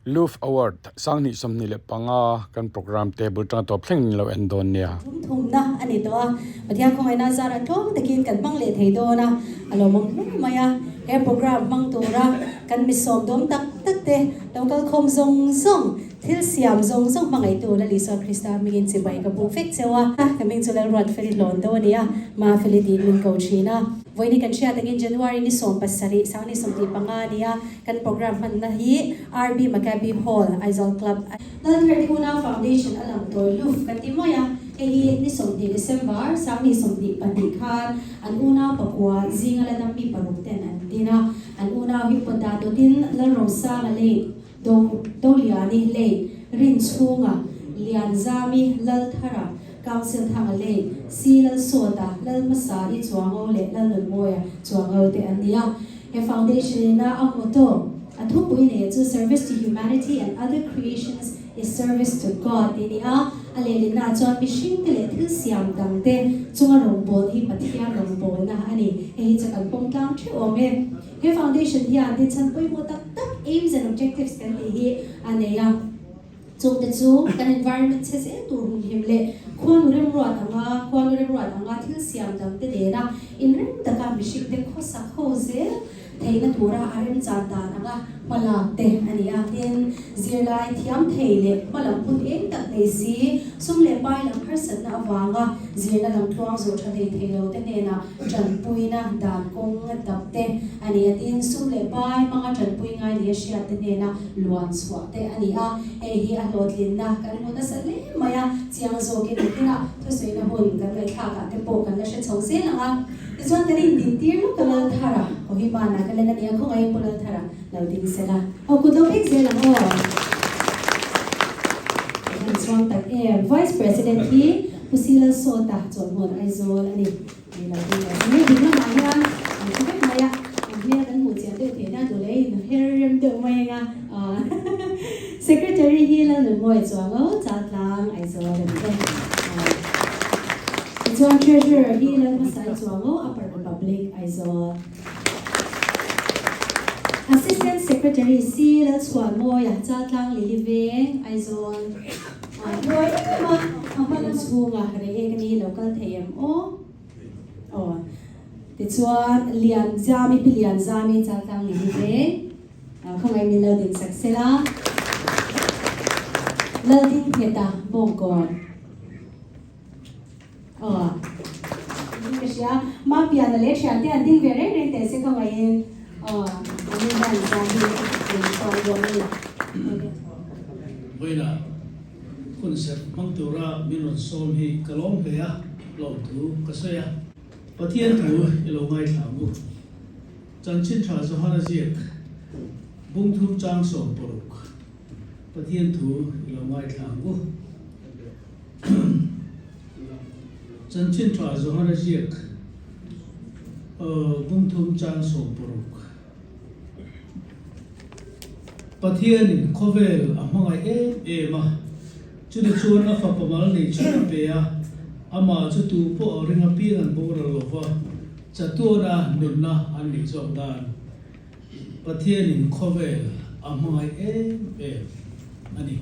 Luf Award 2025 kan programme te bul tang tawp thleng in lo en dawn nia. Thum thumna a ni tawh a, Pathian khawngaihna zarah tlawm takin kan hmang leh thei dawn a, a lawmawm hle mai a. He programme hmang tura kan mi sawm dawm tak tak te lo kal khawm zawng zawng, thil siam zawng zawng hmangaihtu Lal Isua Krista hmingin chibai ka buk vek cheu a. Ka hming chu Lalruatfeli hlawn deuh a ni a, Mafeli tiin min ko thin a. Vawiin kan hriat angin January ni 17, 2025 a ni a. Kan programme hmanna hi RB Maccabi Hall, Aizawl Club a ni. Laltharte Unau Foundation a lang tawi luf kan ti mawi a, hei hi ni 20 December, 2022 khan an unau pakua zinga la dam mi paruk ten an din a. An unau hi upa dah dawtin Lalrosanga lei Do Doliani lei Rinchhunga, Lianzami, Lalthara, Council Thanga lei Si Lalsawta, Lalhmasa-i Chuango leh Lalnunmawia Chuango te an ni a. He foundation in a a motto, a thupui nei chu Service to Humanity and Other Creations is Service to God tih a ni a, a lehlinna ah chuan mihring te leh thil siam dang te chunga rawngbâwl hi Pathian rawngbâwlna a ni. Hei hi chu kan pawm tlang theuh awm e. He foundation hian dinchhan pawimawh tak tak aims and objectives kan tih hi a nei a. Chungte chu kan environment chhe zel tur humhim leh khuanu remruat anga khuanu remruat anga thil siam dangte nena inrem taka mihringte khawsak ho zel theihna tura a remchan dan anga hmalak te a ni a. Tin, zirlai thiam thei leh hmalam hun eng tak nei si, sum leh pai lam harsatna avanga zirna lam tluang zawh tha thei thei lo te hnenah Tanpuina dan kawng dap te a ni a, tin sum leh pai hmanga tanpui ngai ni a hriat te hnena luan chhuah te a ni a, hei hi a hlawhtlinna kan hmu nasa hle mai a, chiang zawkin nakinah thusawina hun kan ngaihthlakah te pawh kan la hre chho zel ang a, tichuan kan indintir lawk a Lalthara Kohimana ka len a ni a, khawngaihin Pu Lalthara lo ding se la, aw kut lo phek zel ang aw. Kan han chhuang tak em, Vice President hi Pu Silalsawta Chawlhmuan Aizawl a ni. Ni lo ding lo chu ding lamah hian an thu vek mai a, an hmel kan hmuh chian deuh theih nan duh leh in her rem deuh mai eng a, Secretary hi Lalnunmawia chuang o Chaltlang Aizawl a ni e. Tichuan Treasurer hi Lalhmasai chuang o Upper Republic Aizawl. Assistant Secretary C Lalchhuanmawia Chaltlang Lili Veng Aizawl. Buai em a, a hma lam chhunga rei ek a ni lo kal thei em aw? Aw. Tichuan Lianzami Pi Lianzami Chaltlang ni hi veng khawngaih min lo din sak sela. Laldingheta Bawngkawn. Aw. Ka hria. Mapiana leh thiante an ding ve reng reng teh se khawngaihin aw an in dan zan hi min chhuang dawn a ni. Vawiinah hunserh hmang tura min rawn sawm hi ka lawm hle a, lawmthu ka sawi a. Pathian thu i lo ngaithla ang u. Chanchin tha Johana ziak bungthum chang 16 Pathian thu i lo ngaithla ang u. Chanchin tha Johana ziak bungthum chang 16. Pathianin khawvel a hmangaih em em a, chuni chuan a fapa mal nei chhun a pe a, amah chu tu pawh a ring apiang an boral lo va, chatuana nunna an neih zawk dan. Pathianin khawvel a hmangaih em em a ni.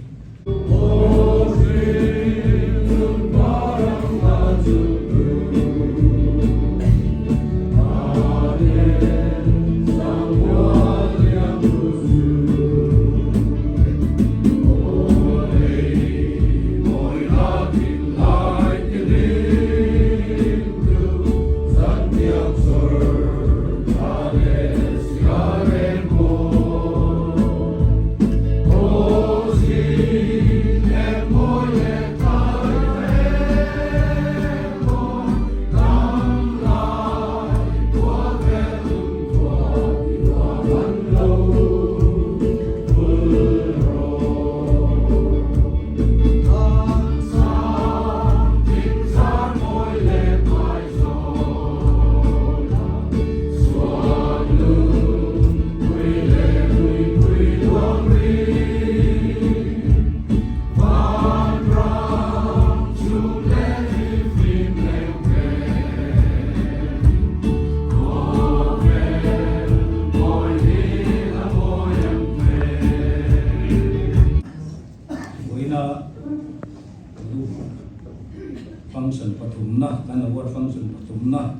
pathumna kan award function pathumna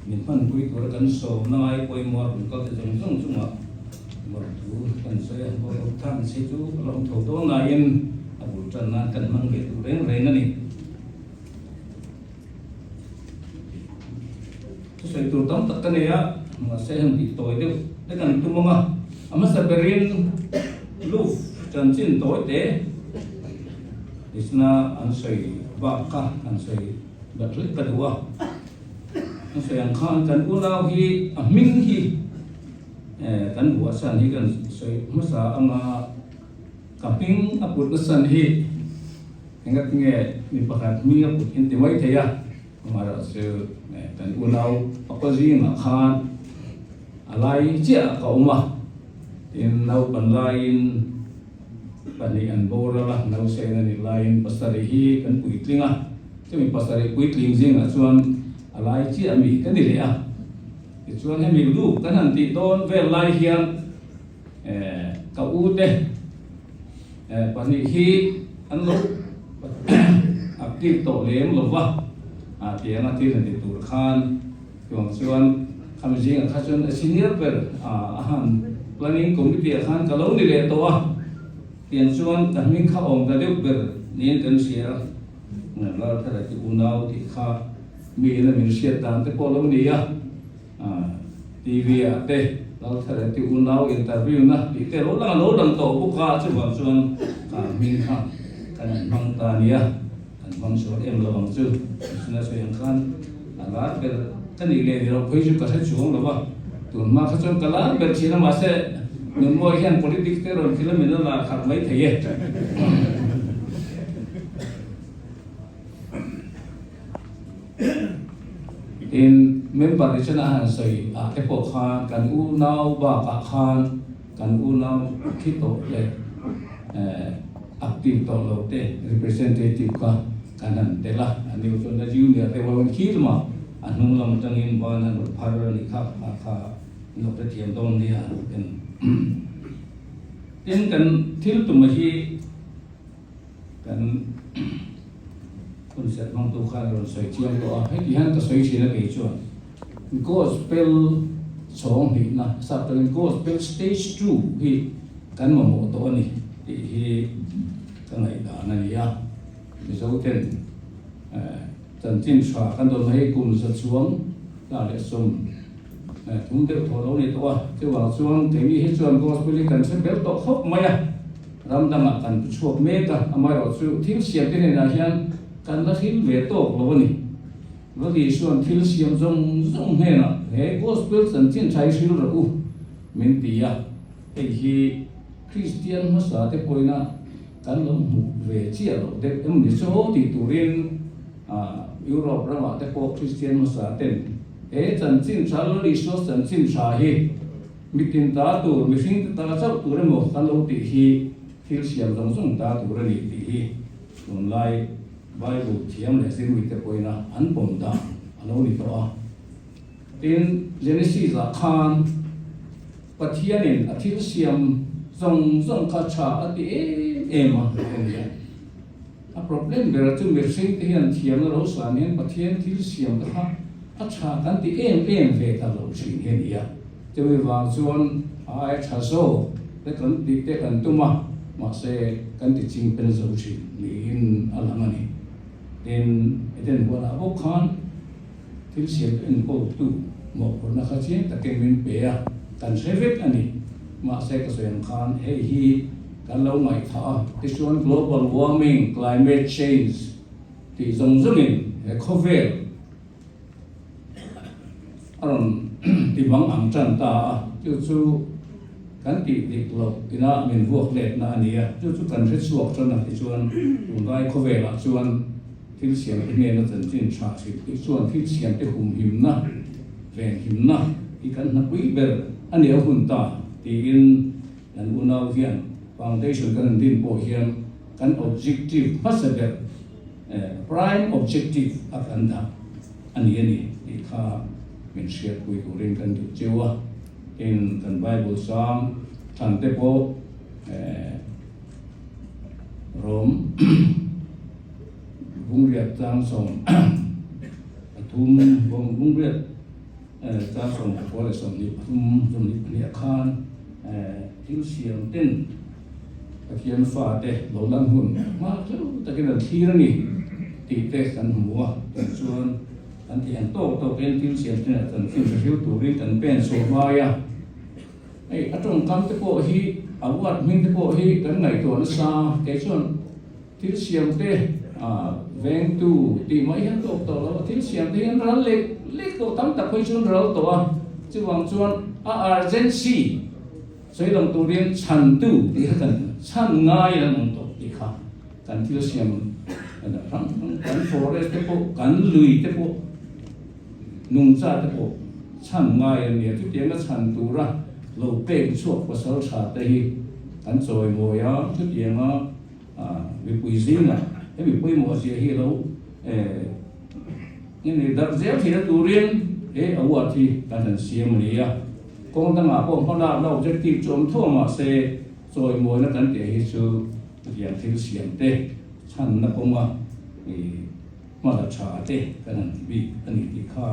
min hmanpui tura kan sawmna ngai pawimawh a rawn kal te zawng zawng chungah lawmthu kan sawi a, vote of thanks hi chu a lawm tho dawn nain a bul tan nan kan hmang ve duh reng reng a ni. Thusawi tur tam tak ka nei a, mahse han tih tawi deuh te kan tum ang a, a hmasa berin Luf chanchin tawi te Krishna an sawi bak kha han sawi bat hlek ka duh a, an sawi ang khan kan unau hi a hming hi kan buahsan hi kan sawi hmasa ang a, ka hming a put nasan hi Enga tinge mi pakhat hming a put in ti mai thei a, amaherawhchu kan unau pakua zingah khan a lai chiah ka awm a, tin naupan laiin pahnih an boral a, nausen a nih laiin pasarih hi kan puitling a, chumi pasarih puitling zingah chuan a lai chiah mi ka ni leh a, tichuan hemi lu kan han tih dawn vel lai hian ka u te Pahnih hi an lo active tawh lem lo va, tianga thil han ti tur khan chuang chuan khami zingah kha chuan a senior ber a han planning committee ah khan ka lo ni leh tawh a, tiang chuan ka hming kha awm ta deuh ber niin kan hria a, Lalthara ti unau tih kha mi ina min hriat dan te pawh lo ni a. TV ah te Lalthara te unau interview na tih te lo lang a lo lang tawh bawk a, chuvang chuan ka hming kha kan han hmang ta a nia, kan hmang sual em lo ang chu, Krishna sawi ang khan a lar ber ka nih leh ni loh phei chu ka hre chuang lo va, tun hma kha chuan ka lar ber thin a mahse nunmawi hian politics te rawn thil a min la lar kharh mai thei e. Tin, member te chuan a han sawi ah te pawh khan kan unau bakah khan kan unau thi tawh leh active tawh lo te representative kha kan han tel a, an ni chuan a junior te huai khi lamah a hnung lam atangin ban an rawn phar a nih kha kha kha an lo hrethiam dawn nia kan Tin, kan thil tum a hi Kan concert hmangtu khan a rawn sawi chiang tawh a, heti hian ka sawi thin a kei chuan Gospel chhawng hnihna sap tawngin Gospel stage 2 hi kan mamawh tawh a ni tih hi ka ngaihdan a ni a, Mizo ten chanchin tha kan dawn hei kum za chuang tla leh sawm thum deuh thaw lo ni tawh a, chuvang chuan keini hi chuan Gospel hi kan hre ber tawh khawp mai a. Ram dangah kan pu chhuak mek a, amaherawh chu thil siamte hnenah hian kan la hlim ve tawk lo a ni. Vali chuan thil siam zawng zawng hnenah he Gospel chanchin tha hi hril rawh u min ti a, hei hi Kristian hmasa te pawina kan lo hmuh ve chiah loh deuh em ni chaw tih turin Europe ramah te pawh Kristian hmasa ten he chanchin tha Lal Isua chanchin tha hi Mitin ta tur, mihring te ta chauh tur emaw kan lo tih hi thil siam zawng zawng ta tur a ni tih hi tunlai Bible thiam leh zirmite pawhin a an pawm dan a lo ni tawh a. Tin, Genesis ah khan Pathianin a thil siam zawng zawng kha tha a ti em em a a ni a. A problem ber chu mihring te hian thiamna lo san hian Pathian thil siam te kha a tha kan ti em em ve ta lo thin hi a ni a. Chumi vang chuan a aia tha zawk te kan tih te kan tum a, mahse kan ti ching pen zo thin niin a lang a ni. Tin, Eden huanah bawk khan thil siam enkawltu mawhphurhna kha chiang takin min pe a, kan hre vek a ni. Mahse ka sawi ang khan hei hi kan lo ngaihthah a, tichuan global warming, climate change tih zawng zawngin he khawvel, A rawn ti bang ang tan ta a, chu chu kan tih dik loh ina min vuak letna a ni a, chu chu kan hre chhuak tan a tichuan tunlai khawvelah chuan thil siam te hnena chanchin tha hrilh tih chuan thil siam te humhimna, venhimna hi kan hnapui ber a ni a hun ta tiin kan unau hian foundation kan han din pawh hian kan objective hmasa ber Prime objective a kan dah a ni a ni tih kha min hriatpui turin kan duh cheu a. Tin, kan Bible sang than te pawh Rom Vungriat tlang sawm. pathum bawng riat chang 93 22 ah khan thil siam ten Pathian fate lo lan hun hma tleu takin an thlir a ni tih te kan hmu a, tichuan kan tih ang tawk tawkin thil siam ten ah chanchin hre hriau turin kan pen chhuah ngai a. Hei a tawngkam te pawh hi award hming te pawh hi kan ngaihtuah nasa, kei chuan thil siam te vengtu tih mai hian tawk tawh lo a, thil siam te hi an ral lek lek tawh tam tak phei chu an ral tawh a, chuvang chuan a urgency Sawi lang turin chhantu tih kha kan chhan ngai an awm tawh tih kha kan thil siam hrang hrang kan forest te pawh kan lui te pawh nungcha te pawh chhan ngai an nia chutianga chhan tura lo pek chhuak pasal tha te hi kan chawimawi a chutianga mipui zingah hemi pawimawh zia hi lo Hemi darh zel theihna turin he award hi kan han siam a ni a, kawng dangah pawh hmalakna objective chu awm tho a mahse chawimawina kan tih hi chu chutiang thil siam te chhanna kawnga hmala tha te kan han ti bik a ni tih kha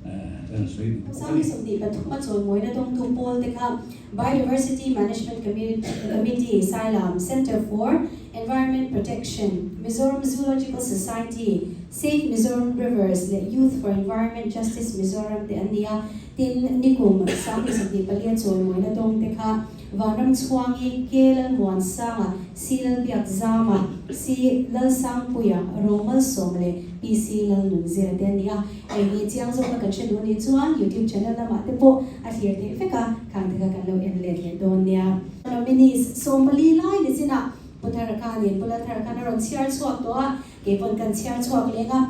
kan han sawi duh bawk a ni. Sangni 23 a chawimawina dawngtu pawl te kha Biodiversity Management Committee, Sailam, Centre for Environment Protection, Mizoram Zoological Society, Save Mizoram Rivers leh Youth for Environment Justice Mizoram te an ni a. Tin, nikum 2024 a chawimawina dawng te kha Vanram Chhuangi, K Lalmuansanga, C Lalbiakzama, C Lalsangpuia, Romalsawm leh PC Lalnunzira te an ni a. Hei hi chiang zawka kan hre duh anih chuan YouTube channel lamah te pawh a thlir theih vek a, khang te kha kan lo en let leh dawn nia. Nominees 14 lai ni chinah Pu Thara khanin Pu Lalthara khan a rawn chhiar chhuak tawh a, kei pawn kan chhiar chhuak leng a.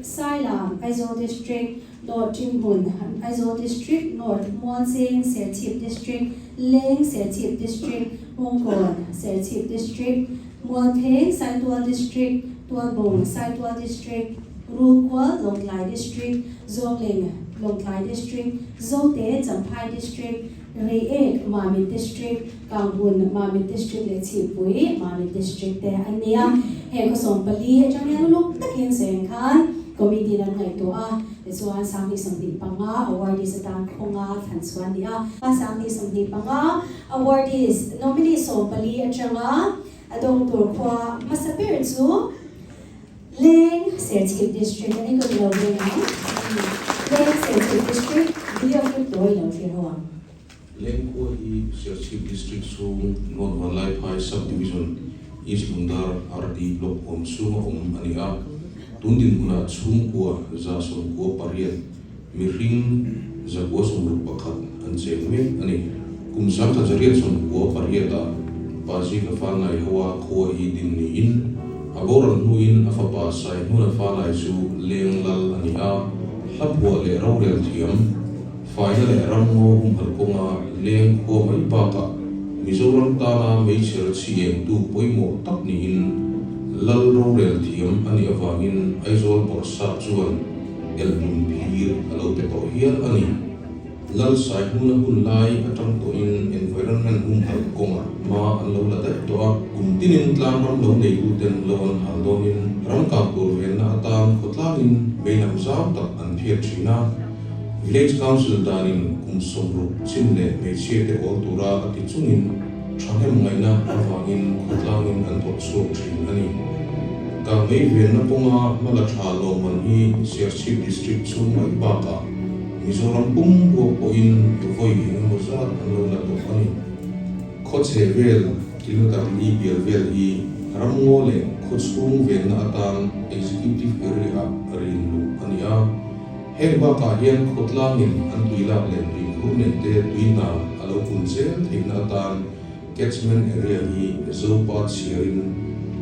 Sailam, Aizawl District, North Ṭinghmun, Aizawl District, North Mualcheng, Serchhip District, Leng, Serchhip District, Hmawngkawn, Serchhip District, Mualpheng, Saitual District, Tualbung, Saitual District, Rulkual, Lawngtlai District, Zawngling, Lawngtlai District, Zote, Champhai District, Reiek, Mamit District, Kanghmun, Mamit District leh Chhipui, Mamit District te an ni a. Heng khaw 14 atang hian uluk takin sawi ang khan Committee in an ngaihtuah a, tichuan 2025 awardees atan khawnga thlan chhuah an ni a. 2025 awardees nominee 14 atanga a dawng tur khua hmasa ber chu Leng Serchhip District a ni ka ti lo veng ang. Leng Serchhip District video clip tawi lo thlir ho ang. Leng khua hi Serchhip District chhung North Vanlaiphai Sub-Division East Lungdar RD Block awm chhunga awm a ni a. Tun dinhmunah chhungkua 98 mihring 961 an cheng mek a ni. Kum 1998 ah Pazika Fanai hoa khua hi din niin a boral hnuin a fapa Saihnuna Fanai chu leng lal a ni a, hla phuah leh rorel thiam, faina leh ramngaw humhalh kawnga leng khua mai bakah Mizoram tana meichher chhi engtu pawimawh tak niin lal rorel thiam a nih avangin Aizawl Bawrhsap chuan elhmun phir a lo pe tawh hial a ni. Lalsai hmuna hun lai atang tawhin environment humhalh kawngah hma an lo la daih tawh a, kum tinin tlang ram lo neituten lo an hal dawnin ram kang tur venna atan khawtlangin meilam zau tak an phiat thin a. Village Council danin kum 60 chin leh hmeichhia te awl tura a ti chungin thahnem ngaihna avangin khawtlangin an thawk chhuak thin a ni. Kang mei venna kawnga hmala tha lawmman hi Serchhip District chhung mai bakah Mizoram pum huap pawhin vawi eng emaw zat an lo la tawh a ni. Khawchhe vel kilometer li bial vel hi ramngaw leh khawchhung venna atan Executive Area ah rin luh a ni a. Heng bakah hian khawtlangin an tui lak leh tuikhur neih te tui hna a lo pun zel theihna atan Catchment area hi Zopa chhiarin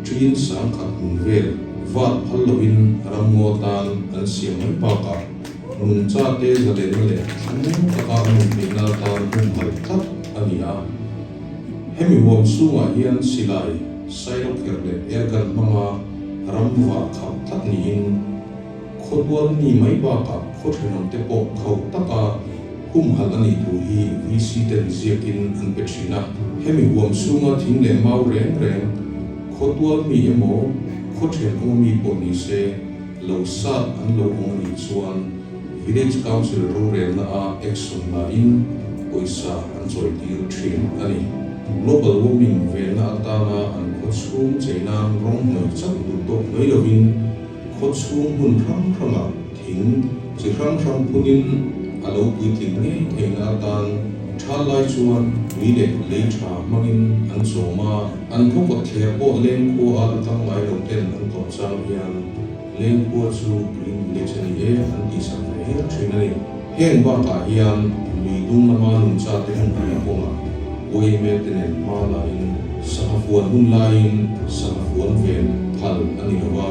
ṭin 10,000 hmun vel vat phal loin ramngaw tan an siam mai bakah nungcha te zalenna leh thlamuang taka an awm theihna atan humhalh tlat a ni a. Hemi huam chhungah hian silai, sailawkherh leh airgun hmanga ram vah khap tlat niin Khawtual mi mai bakah khaw thenawmte pawh khauh taka humhalh a nih thu hi VC ten ziakin an pe thin a. Hemi huam chhunga thing leh mau reng reng khawtual mi emaw khaw thenawm mi pawh ni se. lo sat an lo awm a nih chuan Village Council rorelna a action la in pawisa an chawi tir thin a ni. Global warming venna atana an khaw chhung chei nan rawng hnawih chauh duh tawk mai lovin khaw chhung hmun hrang hrangah thing chi hrang hrang phunin a lo puitling ngei theihna atan tha lai chuan tui leh lei tha hmangin an chawm a, an khaw kawtthler pawh leng khua a la tang ngai lo ten an tlawh chang hian leng khua chu green village a ni e an tihsak ve hial thin a ni. Heng bakah hian lui dung lama nungcha te hmun hnih kawngah Uaime te nen hma lain sangha fuan hun laiin sangha fuan ven phal a ni lo a,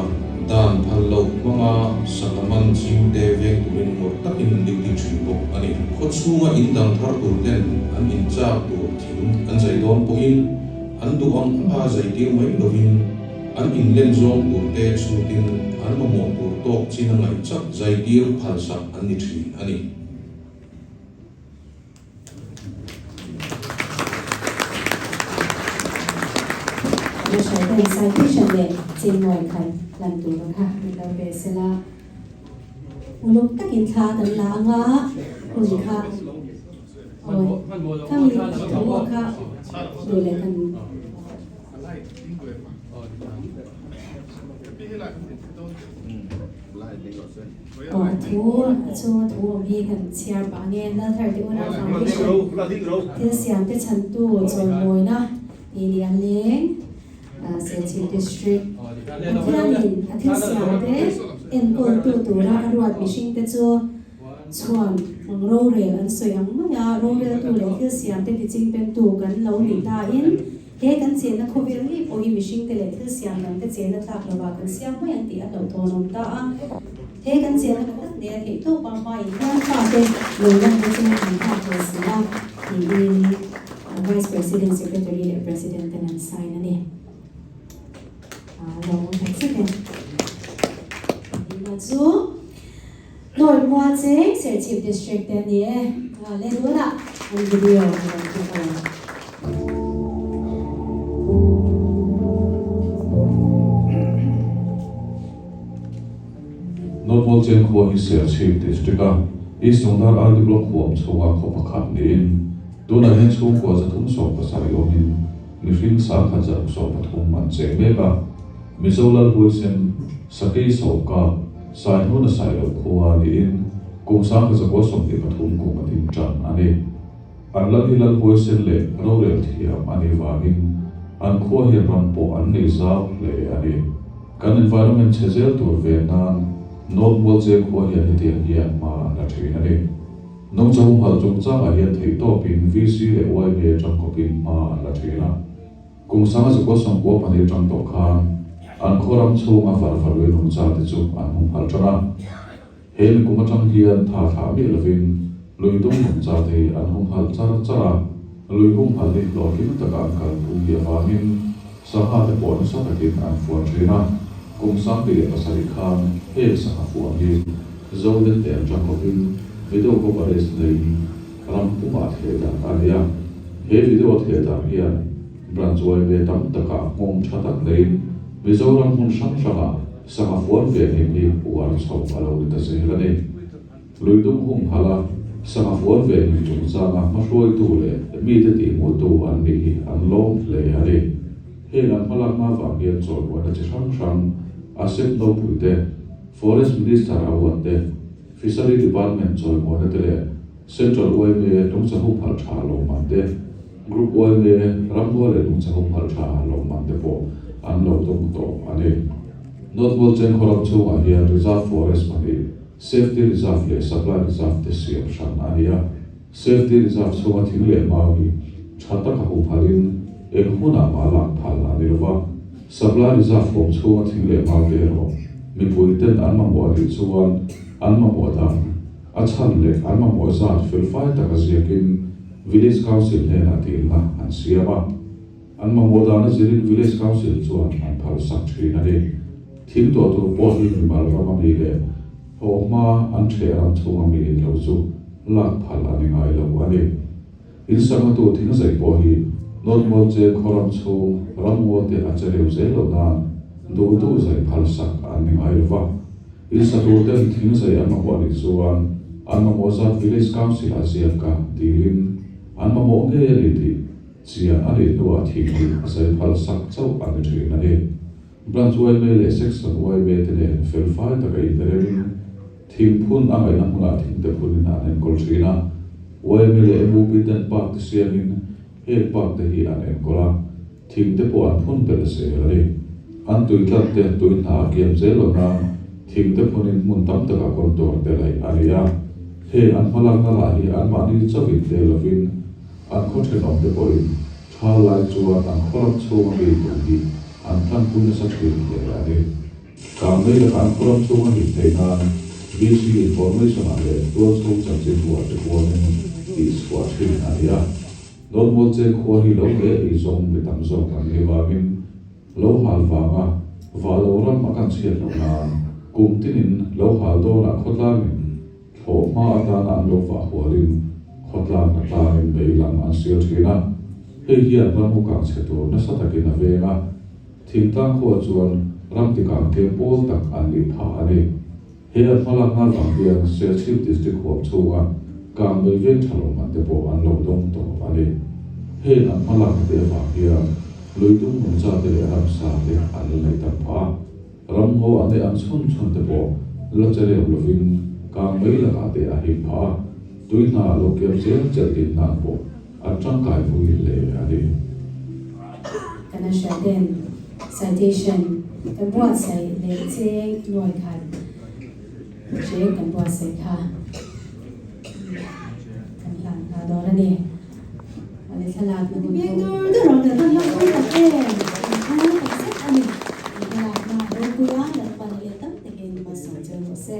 dan phal loh hmanga sangha man ching te veng turin ngawrh takin an duty thin bawk a ni. Khaw chhunga in dang thar tur ten an inchak tur thing an zai dawn pawhin an duh ang anga zai tir mai lovin an inlen zawng tur te chhutin an mamawh tur tawk chin a ngaih chak zai tir phalsak an ni thin a ni. National Citation leh Chinmawi khat lan tur kha min lo ve sela. Uluk takin thla kan la anga hun kha awi khami thu kha duh leh kan Aw a thu a chhunga thu awm hi kan chhiar pah nge Lalthar te unau Foundation thil siam te chhantu chawlmawina tih leh a leng Serchhip District Pathianin a thil siam te enkawltu tura a ruat mihring te chu chhuan rorel an sawi ang mai a, roreltu leh thil siam te tichingpentu kan lo ni tain He kan chenna khawvel ngei pawh hi mihringte leh thil siam dangte chenna tlak lovah kan siam mai ang tih a hlauhthawn awm ta a. He kan chenna khaw tak nia theih tawpa hmaiin hian fate lo lanna chu an nghak hle si a, tiin Vice President, Secretary leh President ten an sign a ni. Lo awm tak zet e. Nihna chu North Mualcheng, Serchhip District te a ni e. Le tunah an video a rawn hmu ang. North Mualcheng khua hi Serchhip District a East Lungdar RD Block huam chhunga khaw pakhat niin tunah hian chhungkua 370 awmin mihring 1113 an cheng mek a. Mizo lal huaisen Sakei Sawka Saihnuna Sailo khua niin kum 1923 kum a ding tan a ni. An lal hi lal huaisen leh rorel thiam a nih vangin an khua hian ram pawh an nei zau hle a ni. Kan environment chhe zel tur ve nan North Mualcheng khua hian hetiang hian hma an la thin a ni. Nungcha humhalh chungchangah hian theihtawpin VC leh YMA tangkawpin hma an la thin a. Kum 1992 atang tawh khan an khaw ram chhunga varvarui nungcha te chu an humhalh tan a. He mi kum atang hian tha thlah miah lovin lui dung nungcha te hi an humhalh char char a. Lui humhalh hi hlawhtling taka an kalpui hi avangin sangha te pawh nasa takin an fuan thin a. Kum 2007 khan heng sangha fuan hi Zonet te an tang lovin video coverage neiin ram pumah theh dan a ni a. He video theh dan hian Branch YMA tam takah nghawng tha tak neiin Mizoram hmun hrang hrangah sangha fuan ve him hi uar chho a lo ni ta zel a ni. Luidung humhalh a sangha fuan ve him chungchanga hmahruaitu leh mite tihhmuhtu an nih hi an lawm hle a ni. Heng an hmalakna avang hian chawlhmuaina chi hrang hrang ASEP nopui te, Forest Minister Award te, Fishery Department chawimuaina te leh Central YMA nungcha humhalh tha lawmman te, Group YMA ramhnuai leh nungcha humhalh tha lawmman te pawh an lo dawng tawh a ni. North Mualcheng khaw ram chhungah hian Reserve Forest pahnih, Safety Reserve leh Supply Reserve te siam hran a ni a. Safety Reserve chhunga thing leh mau hi tha taka humhalhin eng hunah mah lak phal a ni lova. Supply Reserve awm chhunga thing leh mau te erawh mipui ten an mamawh a nih chuan an mamawh dan A chhan leh an mamawh zat felfai taka ziakin Village Council hnenah dilna an siam a. An mamawh dana zirin Village Council chuan an phal sak thin a ni. Thing tuah tur pawh hi mimal rama mi leh haw hma an ṭheh ram chhunga mi in lo chu lak phal a ni ngai lo a ni. In saknatu thing zei pawh hi North Mualcheng khaw ram chhung ramngaw te a che reu zel lo nan duh duh zai phal sak an ni ngai lo va. In sa tur ten thing zai an mamawh anih chuan an mamawh zat Village Council ah ziak a dilin an mamawh ngei a ni tih chian a nih hnuah thing hi a zai phal sak chauh a ni thin a ni. Branch yma leh Section yma te nen felfai taka inberemin thing phun a ngaihna hmunah thing te phunin an enkawl thin a. Yma leh MUP ten park te siamin heng park te hi an enkawl a. Thing te pawh an phun belh zel a ni. An tui tlat te tui hna a kiam zel lo nan thing te phunin hmun tam takah contour te laih a ni a. Heng an hmalakna lah hi anmahni chauhin tel lovin an khaw thenawm te pawhin tha lai chuan an khawram chhunga mi tui hi an tlanpui nasa thin hle a ni. Kangmei laka an khawram chhunga him theih nan VC information ah leh tualchhung chanchinbu ah te puanin tihchhuah thin a ni a. Dawtmual che khua hi lo leh ei zawng mi tam zawk an nih vangin lo hal vanga vah lo ram a kan chhiat loh nan kum tinin lo hal dawnah khawtlangin thlawh hma atana an lo vah hualin khawtlang a tlangin mei lam an sial thin a, hei hian ram u kang chhe tur nasa takin a veng a, thingtlang khua chuan ram tikang tlem pawl tak an nih phah a ni. He an hmalakna vang hian Serchhip District huam chhunga kangmei veng tha lo man te pawh an lo dawng tawp a ni. Heng an hmalakna te avang hian luitung nungcha te leh ramsa te an la neih tam phah a, ramngaw an neih ang chhun chhun te pawh la che reuh lovin kangmei lakah te a him phah a, tui hna lo kiam zel chelh din nan pawh an tangkai pui hle a ni. Kan a hria ten citation kan buatsaih leh cheng nuai khat cheng kan buatsaih kha kan hlan nghal dawn a ni. Awle thlalak na hun pawh dur dur ang kan hlan pui tak em an phu tak zet a ni. An thlalak na ropui a Lalpan leh tam takin malsawm cheu rawh se.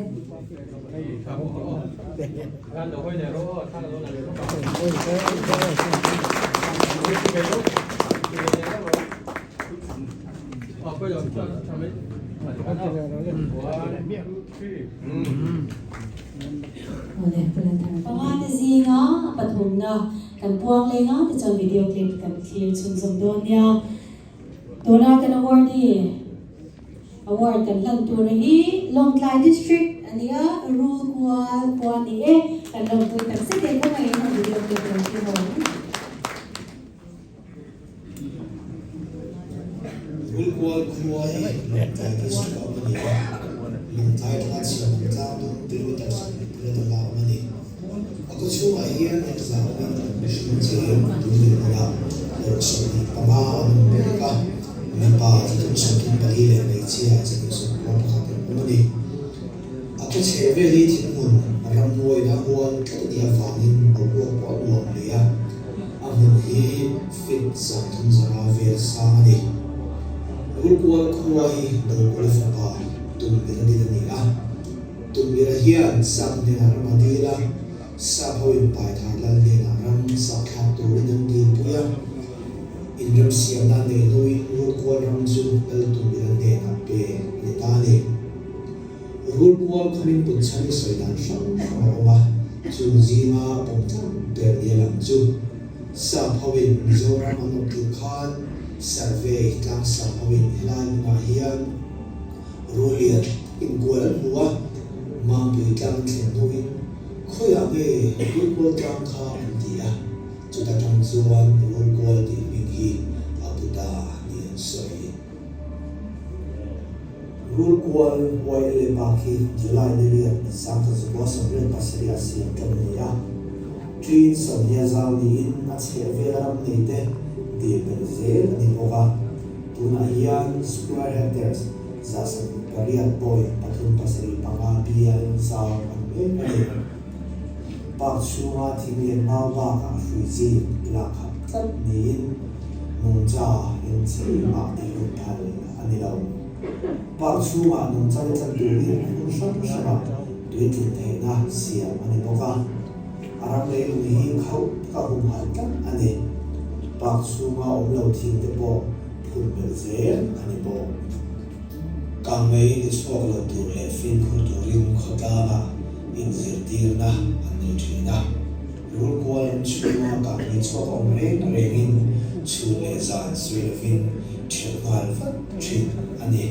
Panga te zinga a pathumna kan puang leng a tichuan video clip kan thlir chhunzawm dawn nia. Tuna kan awardee Award kan hlan tur hi Lawngtlai District a ni a, rul kual khua a ni e. Kan lawmpui tak zet e, kawngaihin a video clip lo ti haw ang. Rul kual khua hi Lawngtlai District a awm a ni a, Lawngtlai atanga chhiahawm tlang dung kilometre 20 dala a awm a ni. A khaw chhungah hian engzah awmin mihring cheng tun dinhmunah hlawh 25 an awm mek a, mipa 334 leh hmeichhia 121 an awm a ni. A khaw chheh vel hi thinhmun ramngawina hual tlat a nih avangin boruak pawh a nuam hle a, a hmun hi feet 300 vel sang a ni. Rulkual khua hi Dawlkawla fapa Tumbira din a ni a. Tumira hian sap hnenah ram a dil a, sap ho in Paithar lal hnenah ram sah thlak turin an dilpui a. Inremsiamna a neih hnuin Rulkual ram chu lal Tumira hnenah pe a ni ta a ni. Rulkual khawmin put chhan hi sawi dan hrang hrang a awm a, chung zinga pawm tlang ber nia lang chu sap ho in Mizoram an awp tirh khan survey tlang sap ho in helai hmunah hian Rulian inkual an hmu a, Mampui tlang thlen hnuin khawiah nge Rulkual tlang kha an ti a, chuta tang chuan Rulkual tih hming hi a pu ta ni an sawi. Rulkual YLA Park hi July ni riat 1987 ah siam tan a ni a, Ṭin sawmhnih a zau niin a chhehvel a ram neite dil belh zel a ni bawk a. Tunah hian square hectares 8.37 bial zau an mek a ni. Park chhunga thing leh mau bakah hrui zing lak khap tlat niin nungcha engchei mah tihlut phal a ni lo. Park chhungah nungcha te tlan turin hmun hrang hrangah tui tlin theihna siam a ni bawk a. A ram leilung hi khauh taka humhalh tlat a ni. Park chhunga awm lo thing te pawh phun belh zel a ni bawk. Kangmei ni chhuak lo tur leh fimkhur turin khawtlangah inzirtirna an nei thin a. Rulkual ram chhunga kangmei chhuak awm reng rengin chhun leh zan sawi lovin ṭhelh nghal vat thin a ni.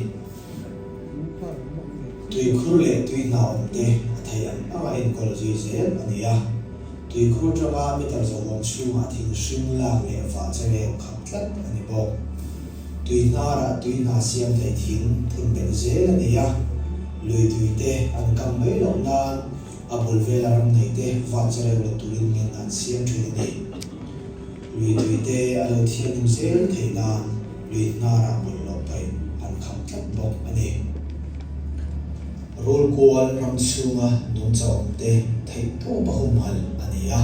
Tuikhur leh tui hna awmte a theih ang anga enkawl zui zel a ni a. Tuikhur tanga meter zawhawm chhungah thing hring lak leh vah chereu khap tlat a ni bawk. Tui hnarah tui hna siam thei thing phun belh zel a ni a. Lui tui te an kam mai loh nan a bul vela ram nei te vah chereu lo turin ngen an siam thin a ni. Lui tui te a lo thianghlim zel theih nan lui hnarah bawlhhlawh paih an khap tlat bawk a ni. Rulkual ram chhunga nungcha awm te theih tawp a humhalh a ni a,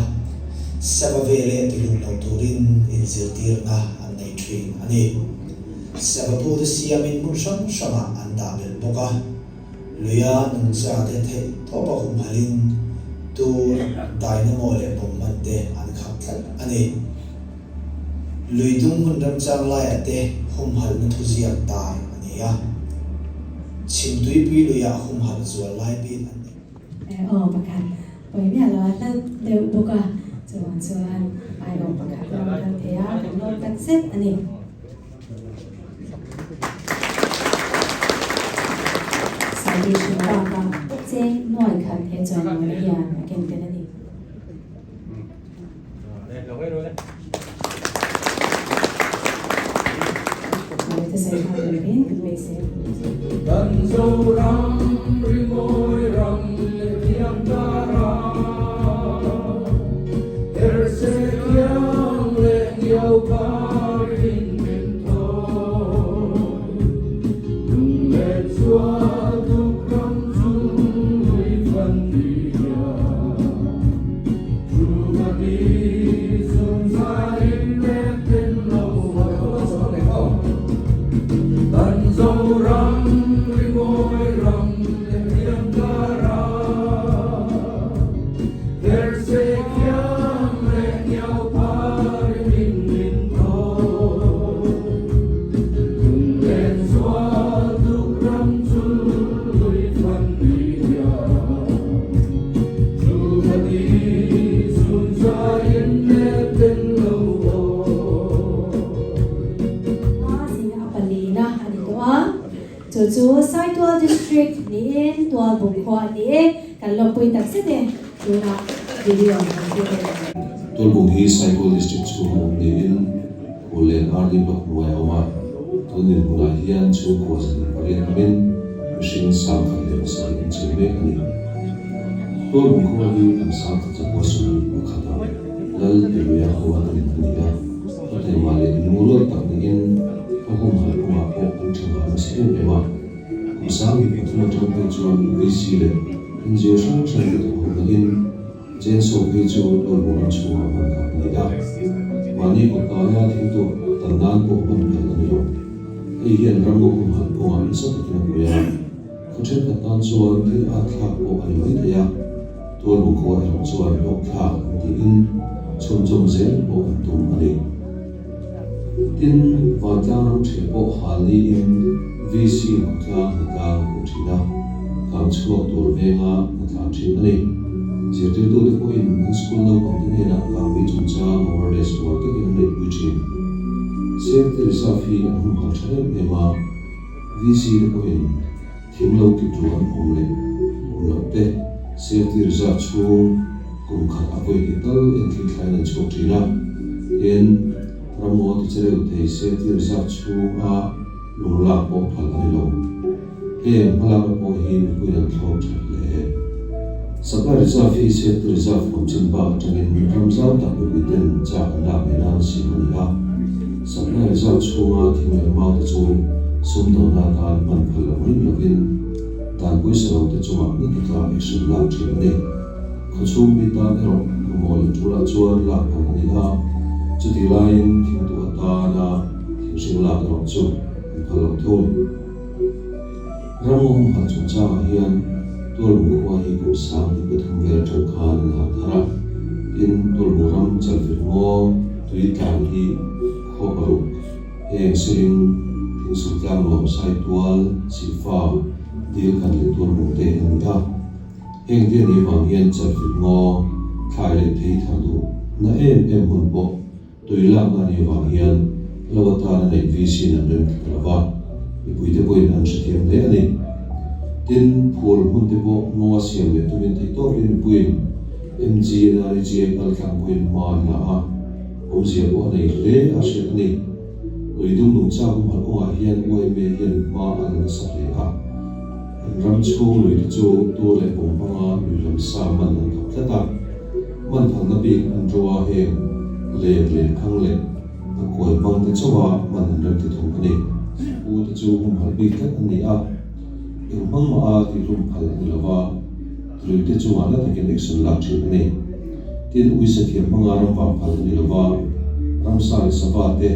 sava ve leh tihlum lo turin inzirtirna an nei thin a ni. Sava bu te siamin hmun hrang hrangah an dah belh bawk a. Luia nungcha te theih tawp a humhalhin tur dynamo leh bomb hman te an khap tlat a ni. Lui dung hmun remchang laiah te humhalhna thuziak tar a ni a. Chhimtuipui luiah humhalh zual lai bik an nei. Aw pakhat pawi miah lo a hla deuh bawk a, chuvang chuan aiawh pakhat a rawn kal thei a, kan lawm tak zet a ni. Saidi hrilh bakah cheng nuai khat he chawimawi hian a ken tel a ni. Chu chu Saitual District niin Tualbung khua a ni e, kan lawmpui tak zet e, tunah video kan thlir leh ang. Tualbung hi Saitual District chhunga awm niin Khuallen RD Block hnuai a awm a, tun dinhmunah hian chhungkua 208 awmin mihring 1007 an cheng mek a ni. Tualbung khua hi kum 1121 a Lal Tiluia ho an in a ni a, a taima leh lungrual tak niin khaw humhalh kawngah pawh an tha nghal nasa em em a. Kum 2003 atang phei chuan VC leh NGO hrang hrang te thawk ho nain, Chainsaw phei chu Tualbung ram chhungah hman khap a ni a, mahni kut kaia thil tuah tan nan pawh hman phal a ni lo. Hei hian ramngaw humhalh kawngah nasa takin a pui a, khaw thenkhat tan chuan thil at thlak pawh a ni mai thei a, Tualbung khua erawh chuan hlawk thlak an tiin chhunzawm zel pawh an tum a ni. Tin, vantlang ram ṭheh pawh hal niin VC khawtlang hnatlang a koh ṭhin a, kang chhuak tur venga hnatlan ṭhin a ni. Zirtirtute pawhin an school naupangte hnenah kangmei chungchang awareness uar takin an neihpui ṭhin. Safety reserve hi an humhalh ṭha em em a, VC te pawhin thing lo kit ru an awm leh awm loh te safety reserve chhung kum khat a vawi hnih tal enthli thlaiin an chhuak ṭhin a, tin, ramngaw ti che reuh thei safety reserve chhunga lung lak pawh phal a ni lo. Heng hmalakna pawh hi mipuiin an thlawp ṭha hle. Supply reserve hi safety reserve huam chin bak aṭangin ram zau tak mipuiten chak an lak ve nan siam a ni a. Supply reserve chhunga thing leh mau te chu sumdawnna atan hman phal lo mai ni lovin dan pawisa lo te chungah na taka action lak ṭhin a ni. Khawchhung mi tan erawh mamawh leh ṭulah chuan lak phal a ni a, chutih laiin thingtu atana thinghring lak erawh chu an phal lo thung. Ramngaw humhalh chungchangah hian Tualbung khua hi kum 2003 vel atang khan an harh thar a, tin Tualbung ram chalfilh ngaw tui tlan hi khaw paruk, heng Siling, Thingsul Tlangnuam, Saitual, Sihfa, Dilkhan leh Tualbung te an ni a. Heng te anih vang hian chalfilh ngaw thlai leh thei thar duh na em em hun pawh Tui lakna anih vang hian lo atana neih VC in an rem thla lo va, mipuite pawhin an hrethiam hle a ni. Tin, phul hmun te pawh ngaw a siam leh tumin theihtawpin mipuiin MGNREGA kal tlangpuiin hma an la a, awmzia pawh a nei hle a hriat a ni. Lui dum nungcha humhalh kawngah hian yma hian hma a la nasa hle a, an ram chhung lui te chu tur leh bawm hmanga lui lam sa man an khap tlat a, man phalna bik an ro a heng len leh khang leh a kuai hmang te chauha man an rem ti thung a ni. Pu te chu humhalh bik tlat an ni a, eng hmang mah a tihhlum phal a ni lo va, lui te chungah na takin action lak thin a ni. Tin, uisa thiam hmanga ram vah phal a ni lo va, ramsa leh sava te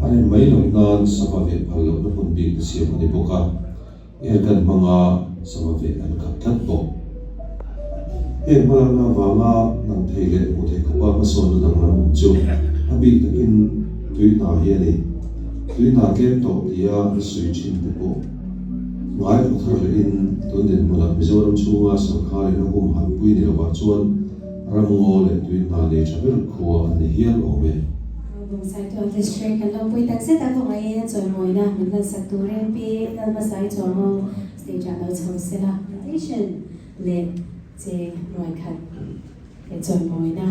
a rem mai loh nan sava veh phal lohna hmun bik te siam a ni bawk a. Airgun hmanga sava veh an khap tlat bawk. Heng hmalakna avanga lang thei leh hmuh theih khawpa hmasawnna danglam awm chu a bik takin tui hna hi a ni. Tui hna tlem tawh tia an sawi thin te pawh ngai khaw thar lehin tun dinhmunah Mizoram chhunga sorkarin a humhalh pui ni lovah chuan ramngaw leh tui hna nei tha ber khua an ni hial awm e. Bawngsaitual District kan lo pui tak zet a, kawngaiin a chawimawina min lansak tur em pi Lalhmasai Chuango stage ah lo chho sela invitation leh cheng ruai khat he chawimawina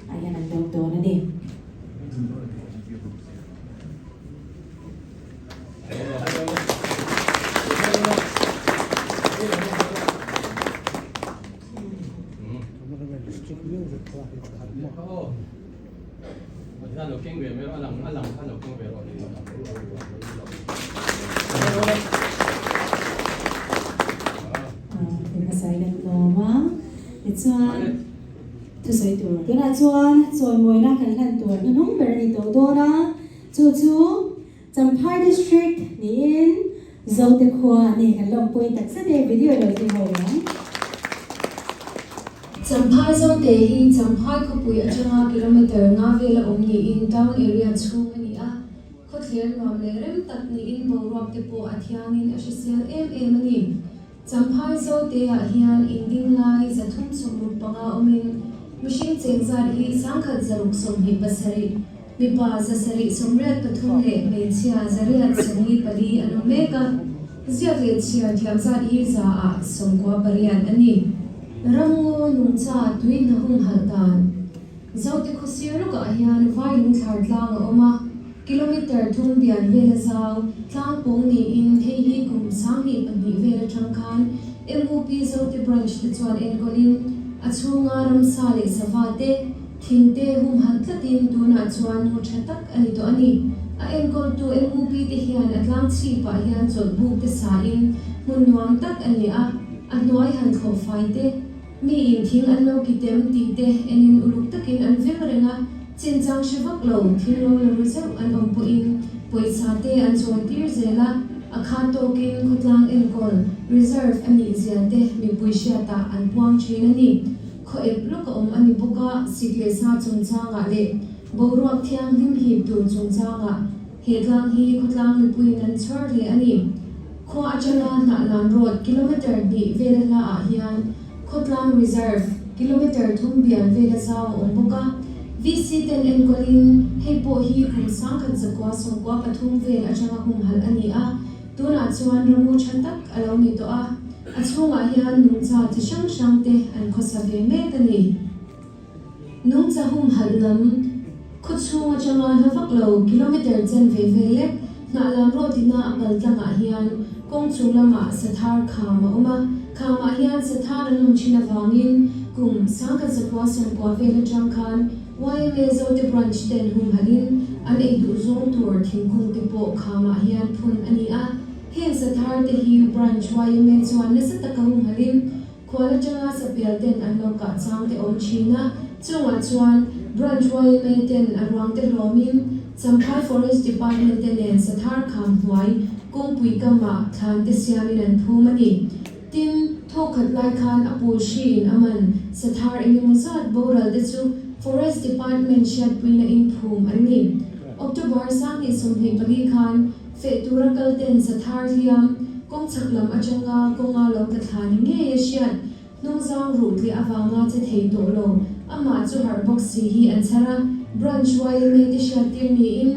ah hian an dawng dawn a ni. Tichuan thusawi tur tunah chuan chawimawina kan hlan tur hnuhnung ber a ni tawh dawn a, chu chu Champhai District niin Zote khua a ni kan lawmpui tak zet e video lo zui ho ang. Champhai Zote hi Champhai khawpui atanga kilometre nga vela awm niin town area chhung a ni a, khawthler nuam leh rem tak niin boruak te pawh a thiangin a hrisel em em a ni. Champhai Zote-ah hian inding lai 365 awmin mihring cheng zat hi 1727, mipa 783 leh hmeichhia 844 an awm mek a, ziak leh chhiar thiam zat hi 98% a ni. Ramngaw nungcha tui hna humhalh dan Zote khawsir lawkah hian vai lungthlar tlang a awm a, kilometre thum bian vela zau tlang pawng niin hei hi kum 22 vel atang khan MUP Zote Branch te chuan enkawlin a chhunga ramsa leh sava te, thing te humhalh tlatin tunah chuan ngaw tha tak a ni tawh a ni. A enkawltu MUP te hian a tlang chhipah hian chawlhbuk te sain hmun nuam tak a ni a. A hnuai han thlawh fai te, mi in thing an lo ki tem tih te enin uluk takin an veng reng a, chinchang hre vak lo thing lo la ru zeuh an awm pawhin pawisa te an chawi tir zel a, a kha tawkin khawtlang enkawl, reserve, a nih zia te mipui hriatah an puang thin a ni. Khaw ep lawk a awm a ni bawk a, sik leh sa chungchangah leh boruak thianghlim hip tur chungchangah He tlang hi khawtlang mipuiin an chhawr hle a ni. Khua atanga Hnahlan Road kilometre hnih vela hlaah hian Khawtlang Reserve kilometre thum bial vela zau a awm bawk a. VC ten enkawlin hei pawh hi kum 1993 vel atanga humhalh a ni a, tunah chuan ramu tha tak a lo ni tawh a, a chhungah hian nungcha chi hrang hrang te an khawsa ve mek a ni. Nungcha humhalh lam khaw chhung atanga hla vak lo kilometre chen ve ve lek Hnahlan Road ina a pal tlangah hian kawng chung lamah Sathar kham a awm a, khamah hian Sathar an awm thin avangin kum 1990 vel atang khan YMA Zote Branch ten humhalhin an ei duh zawng tur thingkung te pawh khamah hian phun a ni a, heng Sathar te hi Branch YMA chuan nasa taka humhalhin Khual atanga sapial ten an lo kah chang te awm thin a, chungah chuan Branch YMA ten a ruang te hlawmin Champhai Forest Department te nen Sathar kham hnuai kawngpui kamah thlan te siamin an phum a ni. Tin, thawkkhat lai khan a pul hri in a man Sathar engemaw zat boral te chu Forest Department hriatpuina in phum an ni. October 2024 khan Feh tura kal ten Sathar hliam kawng chhak lam atanga kawnga lo tla thla ni ngei a hriat hnungzang ruh tliah avanga che thei tawh lo amah chu harh bawk si hi an chhar a, Branch YMA te hriattir niin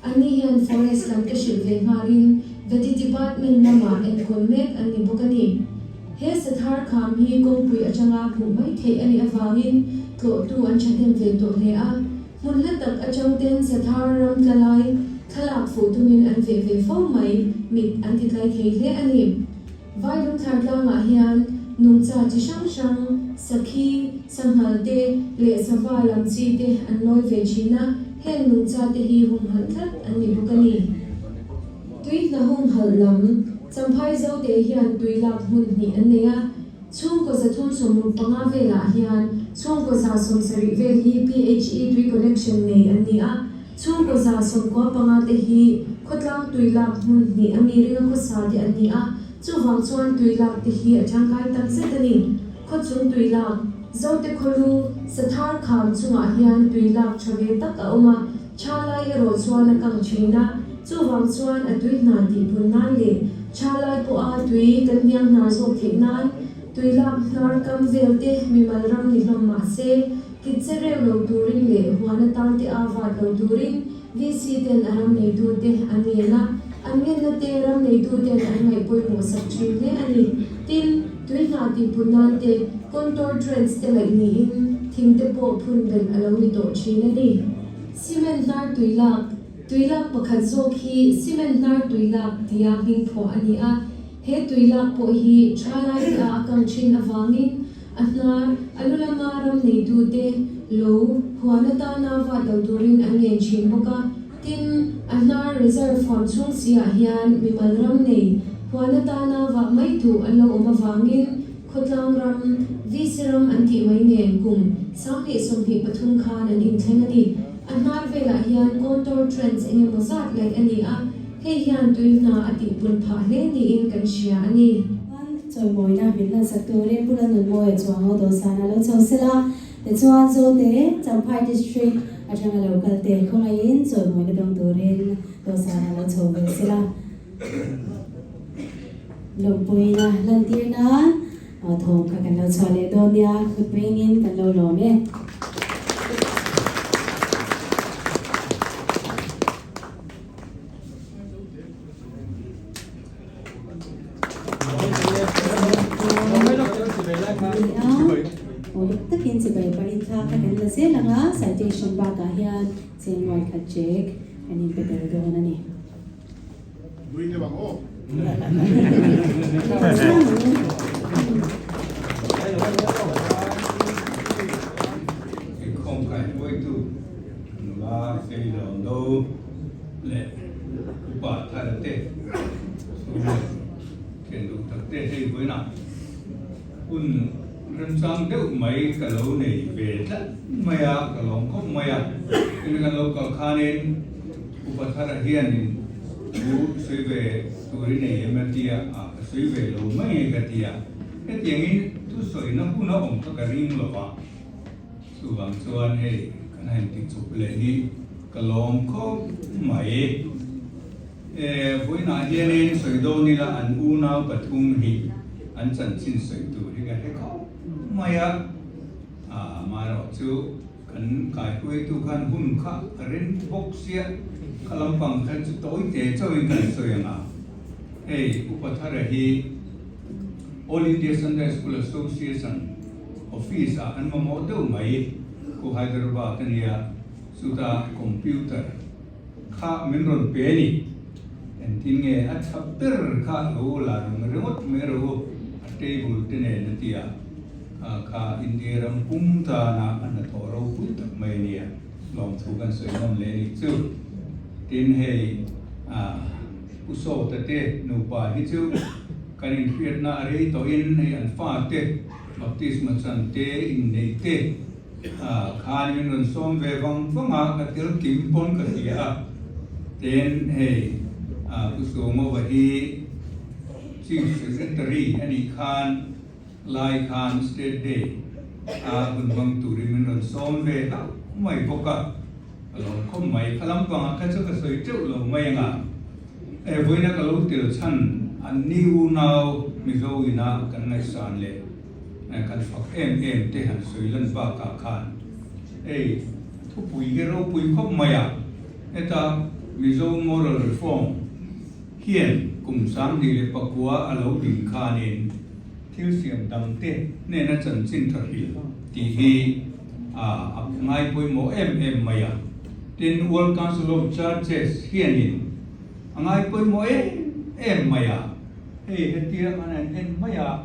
anni hian Forest lam te hrilh ve nghalin Vety Department lamah enkawl mek an ni bawk a ni. He Sathar kham hi kawngpui atanga hmuh mai theih a nih avangin tlawhtu an thahnem ve tawh hle a. Hmun hla tak atang ten Sathar ram tla lai thlalak fuh tumin an veh ve fo mai, mit an ti tlai thei hle a ni. Vailung thlar tlangah hian nungcha chi hrang hrang, sakhi, sanghal te leh sava lam chi te an lawi ve thin a, heng nungcha te hi humhalh tlat an ni bawk a ni. Tui hna humhalh lam, Champhai Zote hian tui lak hmun hnih an nei a, chhungkaw 365 velah hian chhungkaw 170 vel hi PHE tui connection nei an ni a, Chhungkaw 95 te hi khawtlang tui lak hmun hnih a mi ringa khawsa te an ni a, chuvang chuan tui lak te hi a tangkai tak zet a ni. Khawchung tui lak, Zote khawlu, Sathar kham chungah hian tui lak tha ve tak a awm a, tha lai erawh chuan a kang thin a, chuvang chuan a tui hna tih pun nan leh tha lai pawha tui kan hniang hnar zawk theih nan tui lak hnar kam vel te mimal ram ni hlawm mah se, Kit che reu lo turin leh huan atan te a vat lo turin VC ten a ram neitu te an ngen a, an ngenna te ram neitu ten an ngaih pawimawh sak thin hle a ni. Tin, tui hna tih put nan te contour drains te laih niin thing te pawh phun belh a lo ni tawh thin a ni. Cement hnar tui lak, Tui lak pakhat zawk hi cement hnar tui lak tia hming phuah a ni a, he tui lak pawh hi tha lai te a a kang thin avangin A hnar, a lu lama ram neitute lo huan atana vat lo turin an ngen thin bawk a. Tin, a hnar reserve huam chhung siah hian mimal ram nei huan atana vah mai duh an lo awm avangin khawtlang ram, VC ram an tih mai nen kum 2023 khan an inthleng a ni. A hnar velah hian contour trench eng emaw zat laih a ni a, hei hian tui hna a tihpun phah hle niin kan hria a ni. Chawimawina min lansak turin Pu Lalnunmawia chuang aw dawhsan a lo chho sela, tichuan Zote, Champhai District atanga lo kal te khawngaihin chawimawina dawng turin dawhsan a lo chho ve sela. Lawmpuina lantir nan thawm kha kan lo chhuah leh dawn nia, kut bengin kan lo lawm e. Uluk takin chibai pahin thla kha kan la zel ang a, citation bakah hian cheng nuai khat check kan inpe tel dawn a ni. Inkhawm kaihruaitu nula sei lo do leh upa thar te chu thian duh tak te hei vawiinah hun remchang deuh mai ka lo nei ve tlat mai a, ka lawm khawp mai a. Tin kan lo kal khanin upa thara hianin thu sawi ve tur i nei em a tia a, ka sawi ve lo mai nge ka tia. Hetiangin thusawina hun a awm kha ka ring lo va. Chuvang chuan hei kan han ti chuk leh hi ka lawm khawp mai. E, vawiinah hianin sawi dawn ila an unau pathum hi an chanchin sawi tur hi ka hre khawp mai a. A, amaherawh chu kan kaihruaitu khan hun kha a ren bawk sia, kha lampang khan chu tawi te chauhin kan sawi ang a. Hei Upa Thara hi All India Sunday School Association Office ah an mamawh deuh mai khu Hyderabad a nia, chuta computer kha min rawn pe a ni. Engtin nge a tha ber kha lo la reng ringawt mai rawh u, a table te nen a ti a, kha kha India ram pum tana a hnathawh ropui tak mai a nia, lawmthu kan sawi nawn leh a nih chu. Tin hei ah Pu Sawta te nupa hi chu kan inhriatna a rei tawhin hei an fate Baptisma chan te inneih te khan min rawn sawm ve vang vang a, ka tel kim pawn ka hria a. Tin hei Pu Sungova hi Chief Secretary a nih khan lai khan State Day a hun hmang turin min rawn sawm ve hlauh mai bawk a, ka lawm khawp mai. Kha lampangah kha chu ka sawi teuh lo mai ang a. He vawiina ka lo tel chhan an ni unau Mizo ina kan ngaihsan leh kan fak em em te han sawi lan bakah khan hei thupui hi ropui khawp mai a, heta Mizo Moral Reform. Hian kum 2009 a lo din khanin thil siam dangte hnena chanchin tha hrilh tih hi a ngai pawimawh em em mai a. Tin, World Council of Churches hianin a ngai pawimawh em em mai a. Hei hetia an han en mai a,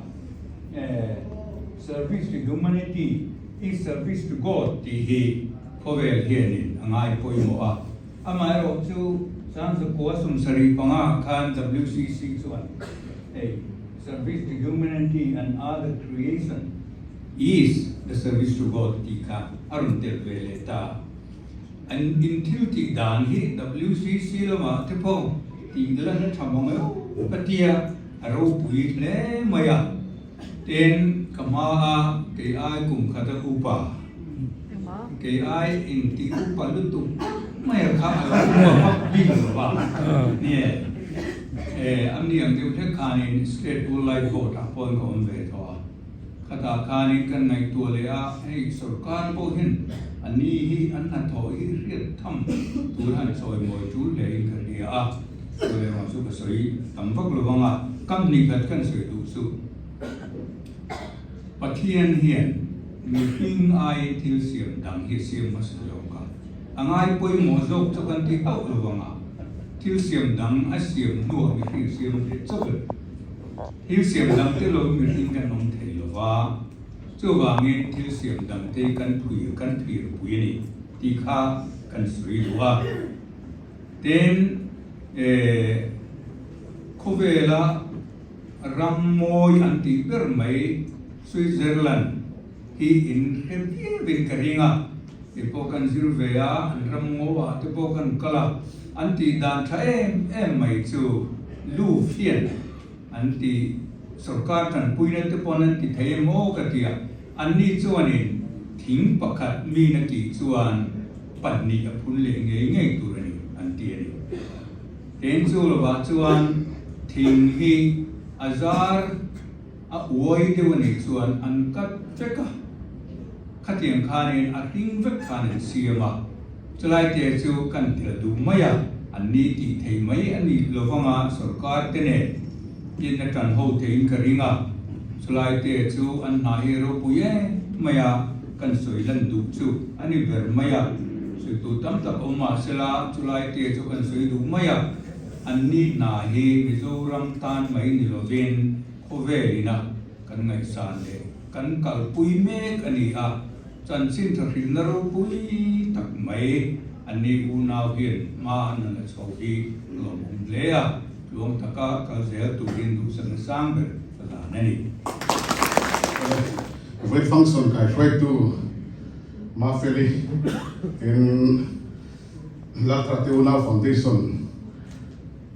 Service to Humanity is Service to God tih hi khawvel hianin a ngai pawimawh a. Amaherawh chu 1975 khan WCC chuan hei Service to Humanity and Other Creation is the Service to God tih kha a rawn tel ve leh ta. An in thil tih dan hi WCC lamah te pawh tih lan a tha mang eo ka tia a ropui hle mai a. Tin, ka hma a kei ai kum khat a upa, kei ai in tih upa lutuk mai a kha a lo hmuak vak bik lo va, nie, e, an ni ang deuh hlek khanin State World Life Board ah pawhin ka awm ve tawh a, khatah khanin kan ngaihtuah leh a, hei sorkar pawh hian a ni hi an hnathawh hi hriat tham tur han chawimawi tul hle in ka hria a. Chu leh chu ka sawi tam vak lo vang a, kam hnih khat kan sawi duh chu Pathian hian mihring aiin thil siam dang hi a siam hmasa zawk a, a ngai pawimawh zawk chu kan ti hauh lo vang a, thil siam dang a siam hnuah mihring a siam leh chauh e. Thil siam dang te lo mihring kan awm thei lo va, chuvangin thil siam dang te kan phui kan phirpui a ni tih kha kan sawi duh a. Tin, eh, khawvela ram mawi an tih ber mai Switzerland hi in hre viauin ka ring a, kei pawh kan zir ve a, an ram ngaw ah te pawh kan kal a, an tih dan tha em em mai chu Louvre hian an ti, sorkar tanpuina te pawn an ti thei em aw ka ti a, anni chuanin thing pakhat min a tih chuan pahnih a phun leh ngei ngei tur a ni an ti a ni. Teng chu lovah chuan thing hi a zar a uai deuh a nih chuan an cut vek a, khatiang khanin a hring vek khan an siam a, chulai te chu kan tel duh mai a, an ni tih thei mai a nih lovanga sorkar te nen tin a tan ho theiin ka ring a, chulai te chu an hna hi ropui em mai a. Kan sawi lan duh chu a ni ber mai a, sawitu tam tak awm mah sela chulai te chu kan sawi duh mai a, an ni hna hi Mizoram tan mai ni lovin khawvel ina kan ngaihsan leh kan kalpui mek a ni a, chanchin tha hrilhna ropui tak mai an ni unau hian hma an han la chho hi lawmawm hle a, tluang taka kal zel turin duhsakna sang ber ka hlan a ni. Void function kaihruaitu Mafeli in Lalthar te unau foundation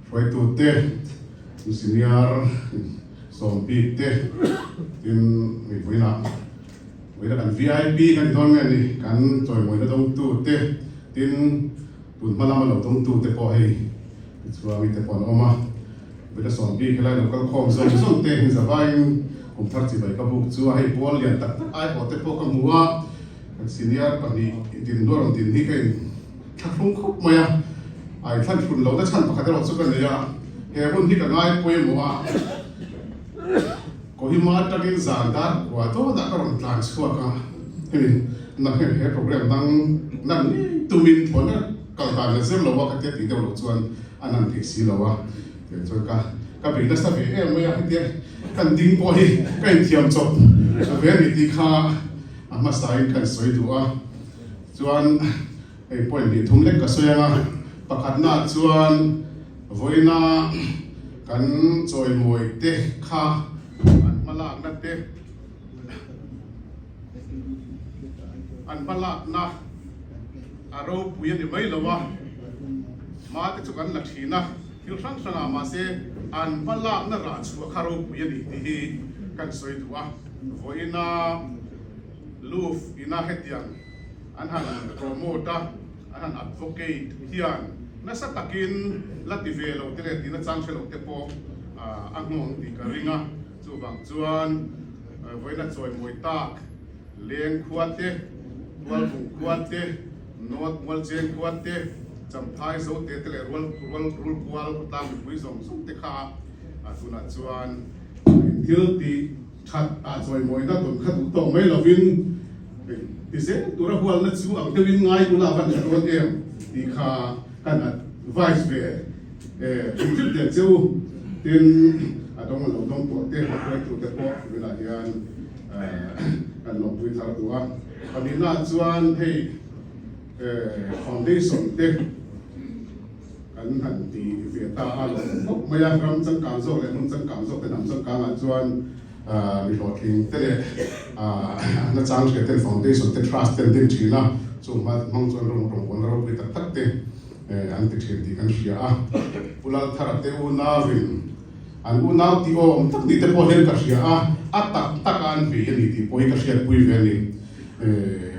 hruaitu te senior sawm bik te tin mi vawiinah vawiina kan vip kan ti dawn nge ni kan chawimawina dawngtu te tin tun hma lama lo dawngtu te pawh hei tichuan te pawh an awm a. Vawita sawm bik helai lo kal khawm zawng zawng te hi zavaiin kum thar chibai ka buk chu a hei pawl lian tak tak ai awh te pawh ka hmu a, kan senior pahnih din nuar rawn din hi ka in thlahrung khawp mai a, a in thlan thlun lohna chhan pakhat erawh chu ka nei a, he hun hi ka ngai pawimawh a, Kohima atangin zan dar kua dawnah ka rawn tlan chhuak a, hemi na he program dang lan ngei tumin thawn a kal dan la zir lo a ka tia tih deuh loh chuan a nan theih si lo a, tiang chuan ka ka bei nasa ve em mai a, hetia kan ding pawh hi ka inthiam chawp ve a ni tih kha a hmasain kan sawi duh a, chuan hei point hnih thum lek ka sawi ang a, pakhatnaah chuan vawiina kan chawimawi te kha an hmalakna te an hmalakna a ropui a ni mai lo a, hma te chu kan la thin a, thil hrang hrang ah mahse an hma lakna rah chhuah kha ropui a ni tih hi kan sawi duh a, vawiina Luf ina hetiang an han promote a, an han advocate hian nasa takin la ti ve lo te leh tihna chang hre lo te pawh a nghawng tih ka ring a, chuvang chuan vawiina chawimawi tak Leng khua te, Tualvung khua te, North Mualcheng khua te. Champhai Zote te leh rual rual rulkual khawtlang mipui zawng zawng te kha tunah chuan thil tih that ah chawimawina tawn kha duh tawk mai lovin ti zel tura hualna chu ang deuhin ngai ula van tha dawn em tih kha kan advice ve hrim hrim teh cheu. Tin, a dawng lo dawng tawh te hruaitu te pawh tunah hian kan lawmpui thar duh a. Pahnihna chuan hei foundation te kan han ti ve ta a lo khawp mai a, ram changkang zawk leh hmun changkang zawk te hnam changkang ah chuan mi hlawhtling te leh na chang hria ten foundation te trust te an din thin a, chung hmang chuan rawng rawngbawlna ropui tak tak te an ti thin tih kan hria a. Pu Lalthara te unauin an unau tih awm tak ni te pawh hian ka hria a, a tak tak a an vei a ni tih pawh hi ka hriatpui ve a ni.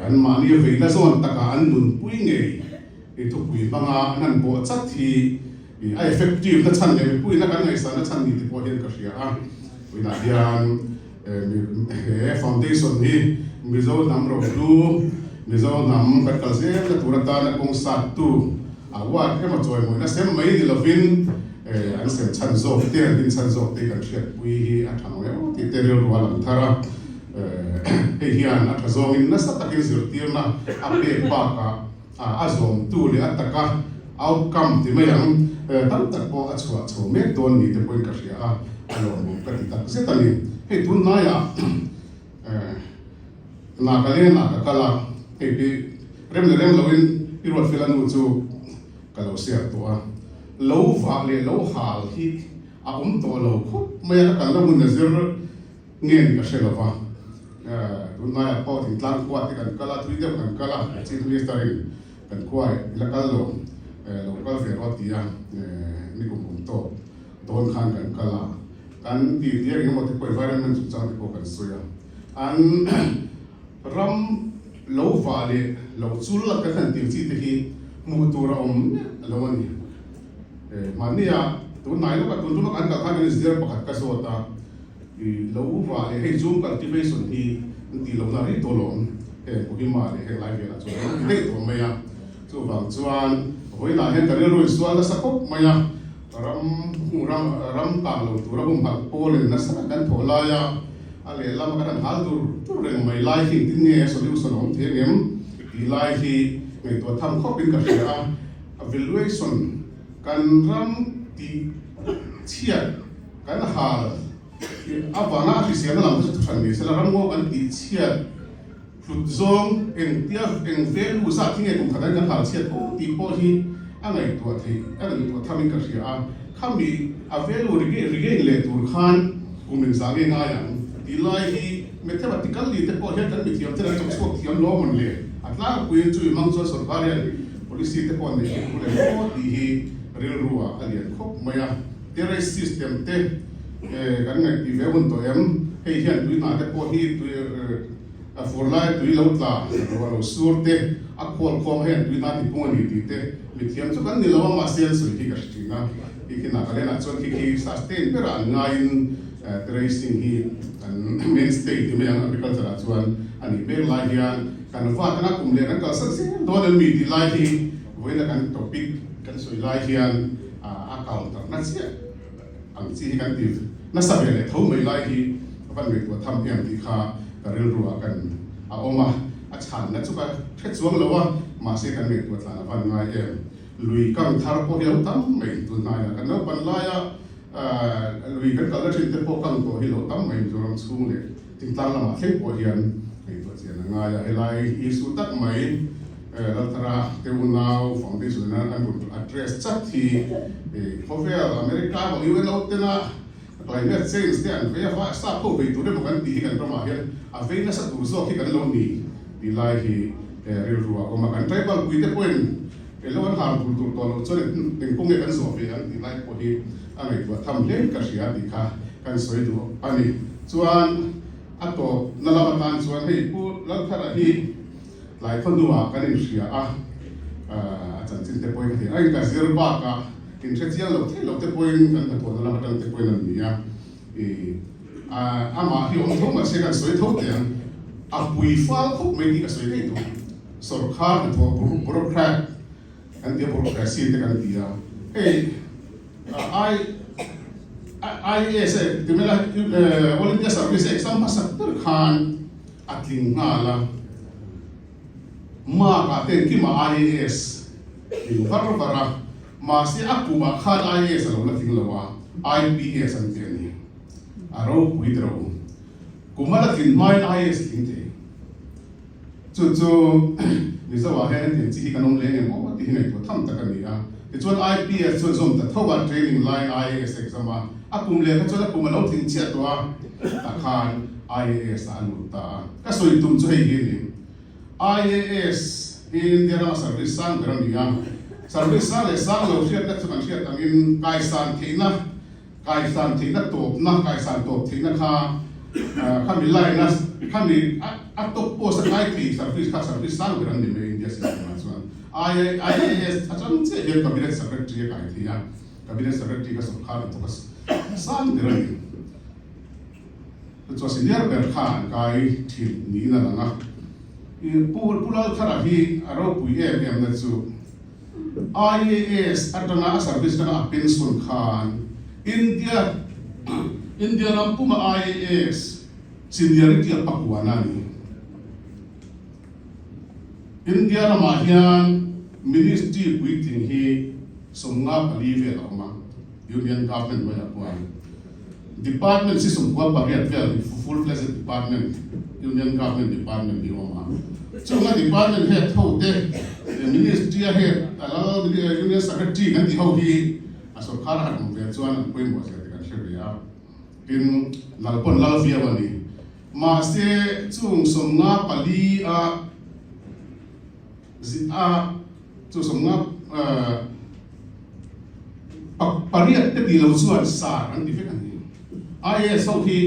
An mahni veina zawn takah an nunpui ngei i thupui hmanga an han bawh chat hi a effective na chhan leh mipuina kan ngaihsahna chhan ni te pawh hian ka hria a. Vawiinah hian he foundation hi Mizo hnam rohlu, Mizo hnam kan kal zel na tur atana kawng sattu award emaw chawimawina sem mai ni lovin an sem chhan zawk te, an din chhan zawk te kan hriatpui hi a tha ngawih awm tih te rilru a lang thar a. Hei hian a tha zawngin nasa takin zirtirna a pek bakah a zawmtu leh a taka outcome ti mai ang tam tak pawh a chhuah chho mek dawn ni te pawhin ka hria a, a lawmawm ka ti tak zet a ni. Hei tunlaiah Nagaland ah ka kal a, hei hi rem leh rem loin i ruat fel a nu chu ka lo share tawh a, lo vah leh lo hal hi a awm tawh lo khawp mai a, ka kalna hmun a zir nge ni ka hre lo va, tunlaiah pawh thingtlang khua te kan kal a, thui deuh kan kal a, Chief Minister in kan khua i la kal lo, lo kal ve rawh a ti a, nikum kum tawp dawn khan kan kal a, kan ti tia engemaw te pawh environment chungchang te pawh kan sawi a, an ram lo vah leh lo chul a kan han tih chi te hi hmuh tur a awm miah lo a ni. Mahnia tunhnai lawkah tun tum a kan kal khan kan inzir pakhat ka zawt a, I lo va leh hei zoom cultivation hi an tih lohna rih tawh lawm, heng Kohima leh heng lai velah chuan an lo ti daih tawh mai a, chuvang chuan vawiinah hian ka rilru in sual nasa khawp mai a, ram hung ram ram tang lo tura humhalh pawl in nasa tak kan thawh lai a, a lehlam a kan han hal dur dur reng mai lai hi engtin nge solution a awm thei ang em tih lai hi ngaihtuah tham khawpin ka hria a, valuation kan ram tih chhiat. Kan hal avanga a hriselna lam chu thuhran ni sela, ramngaw kan tih chhiat hlut zawng engtia eng value zat hi nge kum khat ain kan hal chhiat aw tih pawh hi a ngaihtuah theih a ngaihtuah thamin ka hria a, khami a value regain leh tur khan kum engzah nge ngai ang tih lai hi mathematical ni te pawh hian kan mithiam ten an chawk chhuak thiam lo amawn le, a tlangpuiin chu i hmang chuan sorkar hian policy te pawh an nei thei thu leh maw tih hi rilru ah a lian khawp mai a. Terrace system te kan ngaih tih ve hun tawh em? Hei hian tui hna te pawh hi tui a fur lai tui lo tla lo a lo sur te a khawl khawm hian tui hna ti pung a ni tih te mithiam chu kan ni lo a mahse an sawi khi ka hre thin a, khi khi Nagaland ah chuan khi khi sustain berah an ngaiin terracing hi an mainstay ti mai ang agriculture ah chuan a nih mek lai hian kan vat anga kum leh kan kalsan zel dawn em mi tih lai hi vawiina kan topic kan sawi lai hian a counter na chiah ang chi hi kan ti nasa ve leh tho mai lai hi ka van ngaihtuah tham em tih kha ka rilru ah kan a awm a, a chhanna chu ka hre chuang lo a, mahse kan ngaihtuah tlan a van ngai em. Lui kang thar pawh hi a lo tam mai tunhnaiah kan naupan laia lui kan kalna thin te pawh kang tawh hi a lo tam mai Mizoram chhung leh thingtlang lamah thleng pawh hian ngaihtuah chian a ngai a, helai issue tak mai Lalthara te unau foundation in an rawn address chat hi khawvel America emaw UNO tena climate change te an vei a va sap ho vei tur emaw kan tih hi kan ramah hian a vei nasa tur zawk hi kan lo ni tih lai hi rilru a awm a, kan tribal pui te pawhin elo an har tur tur tawh loh chuan eng kawng nge kan zawh ve ang tih lai pawh hi a ngaihtuah tham hle ka hria tih kha kan sawi duh a ni. Chuan a tawp na lam atan chuan hei Pu Lalthara hi Tlai khaw hnuah kan inhria a, a chanchin te pawhin ka thei a, ka zir bakah inhre chiang lo thei lo te pawhin kan hnathawhna lam atang te pawhin an ni a, ih amah hi awm tho mahse kan sawi tho teh ang, a pui fal khawp mai tih ka sawi thei tawh, sawrkhar hnathawh bureaucrat. kan ti a bureaucracy te kan ti a hei I IAS ti mai la All India Service exam hmasa ber khan a tling nghal a mark ah te engkim ah IAS tling var var a mahse a kum ah khan IAS a lo la tling lo a IPS an ti a ni a ropui ta ro kum a la tlin hmain IAS tling thei. Chu chu Mizo ah hian hetiang chi hi kan awm leng em aw tih hi ngaihtuah tham tak a ni a. Tichuan IPS chuan zawm ta tho a, training laiin IAS exam a, a kum leh kha chuan a kum a lo tling chiah tawh a, tah khan IAS ah a lut ta a. Ka sawi tum chu hei hi a ni. IAS hi India rama service sang ber a ni a, service sang leh sang lo hriatna chu kan hriat angin kaisan theihna, Kaisan theihna tawpna, kaisan tawp theihna kha khami line a khami a top post a kai thei service kha service sang ber an ni mai India system ah chuan IAS atang chiah hian cabinet secretary a kai thei a, cabinet secretary kha sorkar hnathawk a sang ber a ni. Chuan senior ber kha an kai thin niin a lang a. Pu Lalthara hi a ropui em em na chu IAS atanga a service atanga a pension khan India India ram puma IAS seniority a pakuan a ni. India ramah hian ministry puitling hi 54 vel a awm a, Union Government hnuaiah khuan Department hi 98 vel hi full fledged department, Union Government department hi a awm a. Chunga department head ho te, ministry a head, a lal Union Secretary kan tih ho hi a sorkar a han awm ve chuan an pawimawh zia te kan hre ve a. Tin, lal pawn lal viau a ni. Mahse, chung 54 a a chu 50 8 te tih lo chuan sar an ti vek a ni. IAS ho hi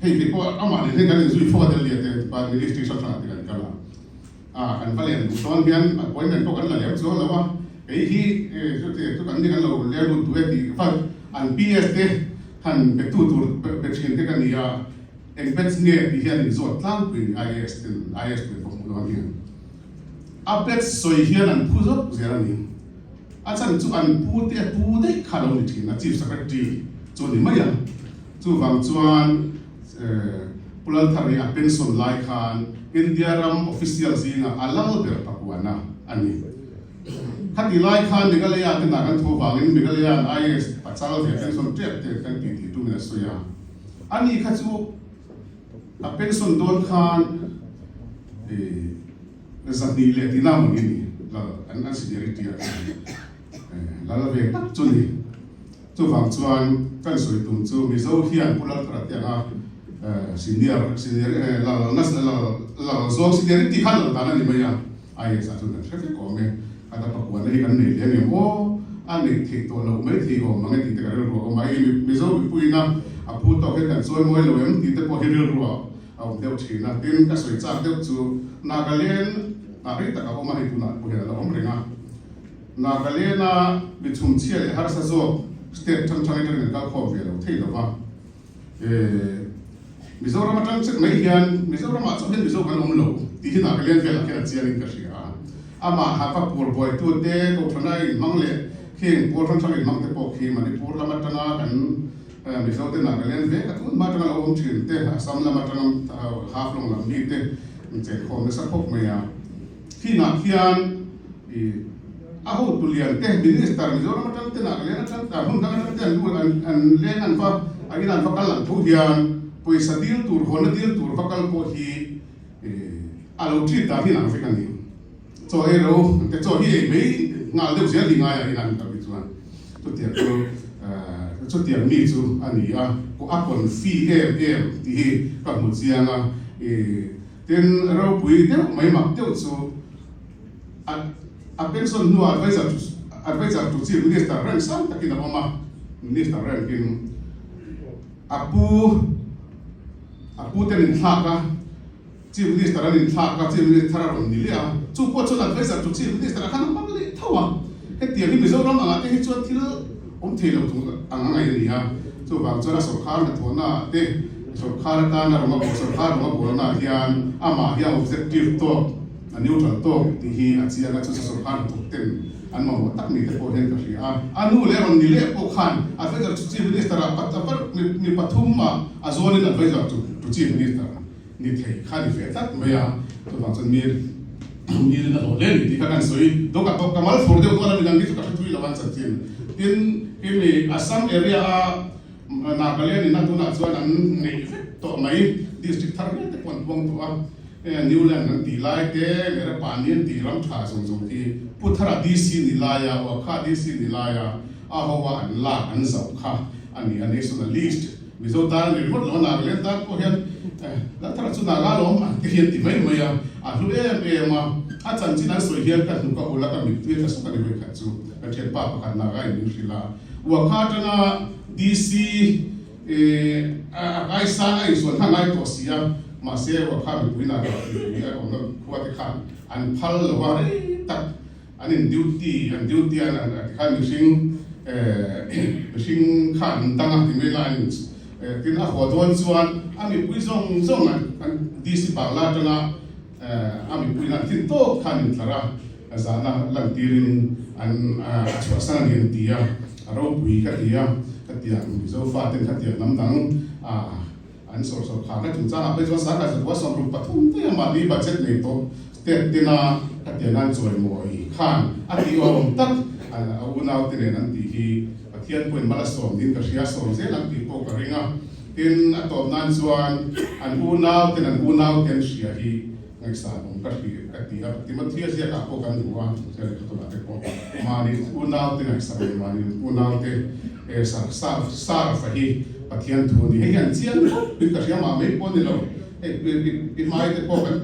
hei te pawh amah nen hian kan inzui fo a Delhi ah te Department Ministry hrang hrangah te kan kal a, ah kan va len duh dawn hian appointment pawh kan la lem chuang lo a, kei hi chuti chu kan ni kan lo leng lut duh e tih fa an PS te han be tu tur be thin te ka ni a, eng batch nge tih hian inzawt tlangpui a ni IAS ten IAS pui pawh hmuh dawn hian. A bet sawi hian an phu zawk zel a ni. A chhan chu an pu te a pu daih kha lo ni thin a, Chief Secretary chu a ni mai a. Chuvang chuan Pu Lalthari a pension lai khan India ram official zingah a lal ber pakuana a ni. Khati lai khan Meghalaya te hna kan tho vangin Meghalaya an IAS pachal ve pension tep te kan tih tih tumin a sawi a. Ani kha chu A pension dawn khan 200 leh tina mawni ni lal an an seniority ah chuan lal ve tak chu ni. Chuvang chuan kan sawi tum chu Mizo hian Pu Lalthara te anga senior senior lal na lal lal zawng seniority khan lal dan a ni mai a, IAS ah chuan kan hre vek awm e. A ta pakuana hi kan nei leh aniang aw, a neih theih tawh loh mai thei awm ang e tih te ka rilru a awm a, hei Mizo mipuiin a a phu tawk hian kan chawi mawi lo em tih te pawh hi rilru a awm deuh thin a, tin ka sawi chak deuh chu Nagaland ah rei tak a awm a, hei tunah pawh hian a la awm reng a, Nagaland a mi chhumchhia leh harsa zawk state hrang hrang atangin an kal khawm ve lo thei lo va, Mizoram atang chet mai hian Mizoramah chauh hian Mizo kan awm lo tih hi Nagaland velah khian a chiangin ka hria a. Amah ha va pur buaitute Kohhrana inhmang leh khing pawl hrang hrang inhmang te pawh khi Manipur lam atanga kan Mizote Nagaland vek a tun hma atanga lo awm thin te, Assam lam atanga Haflong lam mi te inchengkhawm nasa khawp mai a. Khingah khian i a hotu lian te Minister Mizoram atang te Nagaland atang te hmun dang atang te an lut an an leng an va a in an va kal ang tho hian pawisa dil tur hawnna dil tur va kal pawh hi i a lo treat dan hi an ang vek a ni. Chaw ei ro te chaw hi ei mai nghal deuh zel hi ngai ah hian an kal hi chuan chutiang chu chutiang mi chu a ni a a confi em em tih hi ka hmu chiang a i Tin, ropui deuh mai mak deuh chu a a pension hnuah adviser adviser to chief minister rank sang takin a awm a, minister rank in a pu a pu ten inthlak a, chief minister an inthlak a, chief minister a rawn ni leh a, chu pawh chuan adviser to chief minister a khan a hmang leh tho a, hetiang hi Mizoram angah te hi chuan thil awm thei lo chung ang a ngaih a ni a, chuvang chuan a sorkar hnathawhna ah te Sorkar atana rawng a bawh, sorkar rawng a bawlnaah hian amah hi a objective tawk, a neutral tawk tih hi a chiang a, chu chu sorkar hnathawk ten An mamawh tak ni te pawh hian ka hria a. A nu leh rawn ni leh pawh khan Advisor to Chief Minister ah mi pathum ah a zawnin Advisor to Chief Minister ni thei kha ni ve tlat mai a. Chuvang chuan mi mirin a hlawh hle ni tih kha kan sawi. Dawk a tawp ka mal fur deuh dawn a midang hi chu ka hre thui lo a an chanchin. Tin, hemi Assam area a Nagaland in a tunah chuan an neih vek tawh mai. District thar hle te pawh an puang tawh a. Newland an tih lai te, Merapani an tih ram tha zawng zawng hi Puthara DC ni laia, Wakha DC ni laia a hoa an lak an zauh kha a ni a, nationalist Mizo tan a ni ringawt lo a, Nagaland tan pawh hian Lalthara chu Naga lawm ang te hi an ti mai mai a, a hlu em em a, a chanchin an sawi hian ka hnuk a ul a, ka mittui a tla sawk a ni vawikhat chu ka thianpa pakhat Naga in min hrilh a, Wakha atanga DC A kaisang a insual kha ngai tawh si a, mahse Wakha mipui Naga mipui a awmna khua te khan an phal lo a, rei tak an in duty an duty a an ti khan mihring mihring kha an dang a ti mai la an in tin a haw dawn chuan a mipui zawng zawng an DC Bangla atanga a mipui in an thin tawp khan intlar a zahna lantirin an a chhuahsan a ni an ti a, a ropui ka ti a, ka tiang Mizo faten kha tiang lam dang a an sawr sawr kharna chungchangah phei chuan Sarkar zakua 63 daih a mahni budget nei tawh state tina ka tiang an chawimawi khan a tih awm tak a unaute nen an tih hi Pathian pawhin mal a sawm niin ka hria, sawm zel ang tih pawh ka ring a. Tin, a tawp nan chuan an unau ten an unau te an hria hi ngaihsan awm ka hri ka ti a. Timothea ziakah pawh kan hmu a, Pathian lehkha tunah te pawh mahni unau te ngaihsak leh mahni unau te sar sar sar fa hi Pathian thu a ni. Hei hian chiang khawp in ka hria mah mai pawh a ni lo. Hei i hmai te pawh kan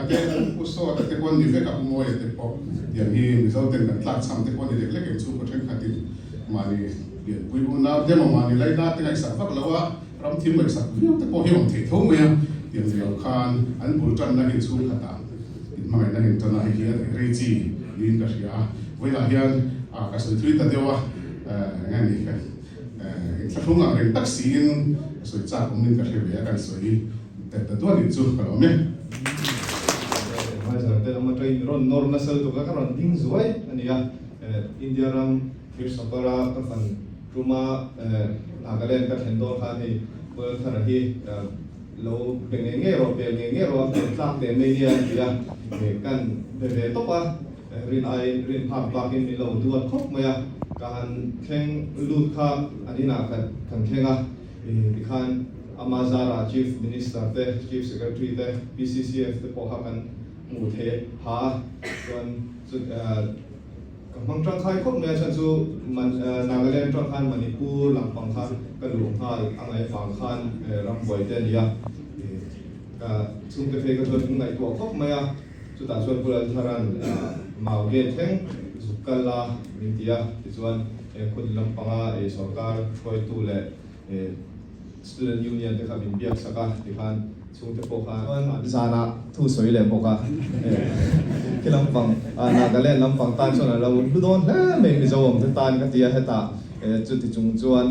te Pu Sawta te pawh an ni vek a, Pu Mawia te pawh tiang hi Mizo ten kan tlak chham te pawh a ni lek lek em chhungkaw thenkhatin mahni Pianpui unau te emaw mahni laina te ngaihsak vak lo a, ram thim ngaihsak viau te pawh hi awm theih tho mai a, tiang ni lo khan an bul tanna hi chhungkhatah inhmangaihna hi an tan a, hei hi a daih rei chi niin ka hria a, vawiinah hian ka sawi thui ta deuh a, eng a ni ka inthlahrung ang reng tak siin ka sawi chak awmin ka hre ve a, kan sawi tel ta duah nih chu ka lawm e. Advisor te lam atangin rawn nawr nasa lutuk a, ka rawn ding zuai a ni a, India ram Hirsapara ka fan tuma Nagaland ka thlen dawn khan hei Pualthara hi lo be ngei ngei rawh, bel ngei ngei rawh a hmel tlak teh mai nia a ti a, kan be ve tawp a, rin aiin rin phak bakin min lo duat khawp mai a, ka han thleng lut kha an inah kan thleng a, tikhan ama zara Chief Minister te, Chief Secretary te, PCCF te pawh kha kan hmuh theih ha a, chuan chu. Ka hmang tangkai khawp mai a chhan chu Nagaland tang khan Manipur lampang kha ka luh nghal a ngaih vang khan rambuai te a ni a, ka chhungte phei ka chuan min ngaihtuah khawp mai a, chutah chuan Pu Laltharan Mau Gate thleng zuk kal a min ti a, tichuan khut lampanga sawrkar hruaitu leh Student Union te kha min biak sak a, tikhan chhungte pawh kha zanah thu sawi leh bawk a, khi lampang Nagaland lampang tan chuan a lo hlu dawn hle mai Mizoram te tan ka ti a, hetah chuti chung chuan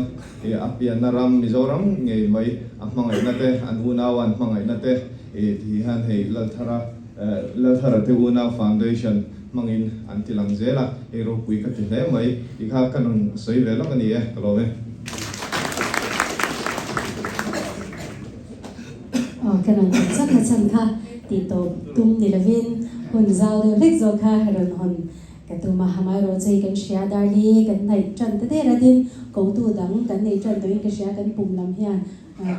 a pianna ram Mizoram ngei mai a hmangaihna te an unau an hmangaihna te ti hian hei Lalthara Lalthara te unau foundation hmangin an ti lang zel a, hei ropui ka ti hle mai tih kha ka rawn sawi ve lawk a ni e, ka lawm e. Aw ka rawn hawn chak na chhan kha tih tawp tum ni lovin hun zau deuh hlek zawk kha rawn hawn ka tum a, amaherawh chu hei kan hria darli kan hnaih tan ta der a tin kotu dang kan nei tan tawhin ka hria kan pum lam hian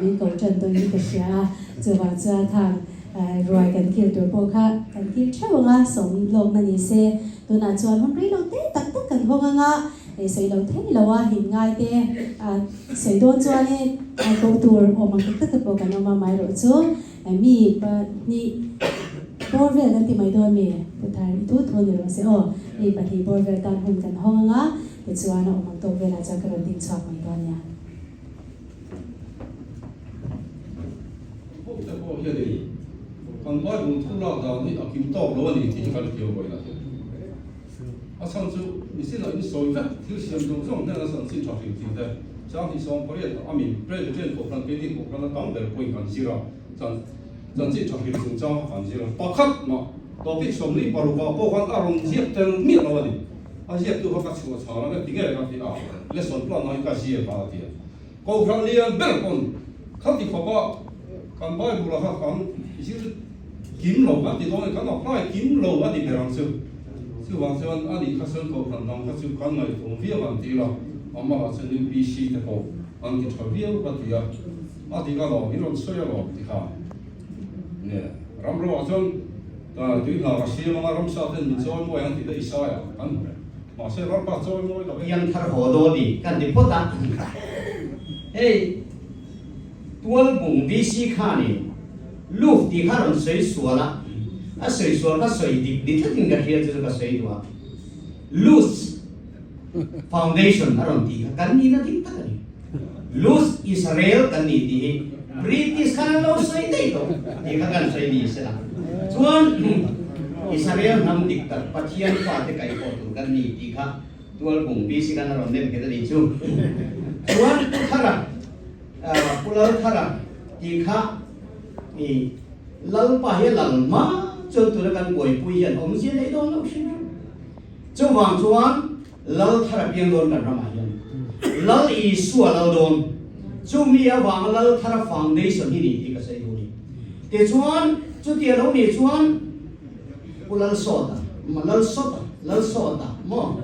Min ko tan tawhin ka hria a, chuvang chuan khang ruai kan kil tur pawh kha kan kil theuh ang a, sawm lawkna ni se. Tunah chuan hun rei lo te tak tak kan hawng ang a, sawi lo thei lo a, him ngai te sawi dawn chuanin ko tur awm ang tak tak te pawh kan awm a, amaherawh chu mi pahnih bawr vel kan ti mai dawn mi, Pu Thar i thu thu ni rawh se aw, mi pahnih bawr vel tan hun kan hawng ang a, tichuan a awm ang tawk velah chuan ka rawn ding chhuak mai dawn nia. Ho te pawh hianin kan Bible thu lak dan hi a kim tawk lo a ni tih hi kan hriau vawiin a hian. A chhan chu Mihrinah in sawi vek thil siam zawng zawng hnena chanchin tha hrilh tih te Sanghnih 18 ah amin Presbyterian Kohhran keini Kohhran a tam ber pawhin kan zir a, chanchin tha hrilh chungchang kha kan zir a, pakhat mah topic 46 ah pawh khan a rawn ziak tel miah lo a ni. A ziaktu kha ka chhuah chhal ang e ti nge ka ti a, lesson plan ah hi ka ziak a a ti a. Kohhran lian ber pawn khati khawpa kan Bible ah kha kan zir kim lo kan ti dawn e, kan apply kim lo a ti ber ang chu. Chuvang chuan a nih kha chuan kohhran dang kha chu kan ngaihtuah viau an ti la, amah chuan UPC te pawh an ti tha viau ka ti a, a dik alawm, i rawn sawi alawm ti kha. Nge ram ro ah chuan tui hna ka siam anga ramsa ten min chawi mawi ang tih te Isaiah kan hmu e. Mahse Lalpa chawi mawi lo e. Piang thar haw dawn ni kan ti phawt a. Hei Tualbung VC khanin Luf tih kha rawn sawi sual a, a sawi sual kha sawi dik ni tlatin ka hria chu chu ka sawi duh a. Luz Foundation a rawn tih kha kan nihna dik tak a ni. Luz Israel kan ni tih hi British khan an lo sawi daih tawh tih kha kan sawi ni se la. Chuan Israel hnam dik tak Pathian fate kaihpawh tur kan ni tih kha Tualbung BC khan a rawn nem nghet a nih chu. Chuan Pu Thara, Pu Lal Thara tih kha i Lalpa hi a lal hma chuan tuna kan buaipui hian awmzia nei dawn lo hrim hrim. Chuvang chuan Lal thar a piang dawn kan ramah hian Lal Isua lal dawn. Chumi avanga Lal thara foundation hi ni tih ka sawi duh a ni. Tichuan chuti a lo nih chuan Pu Lal Sawta, Lal Sawta, Lal Sawta maw?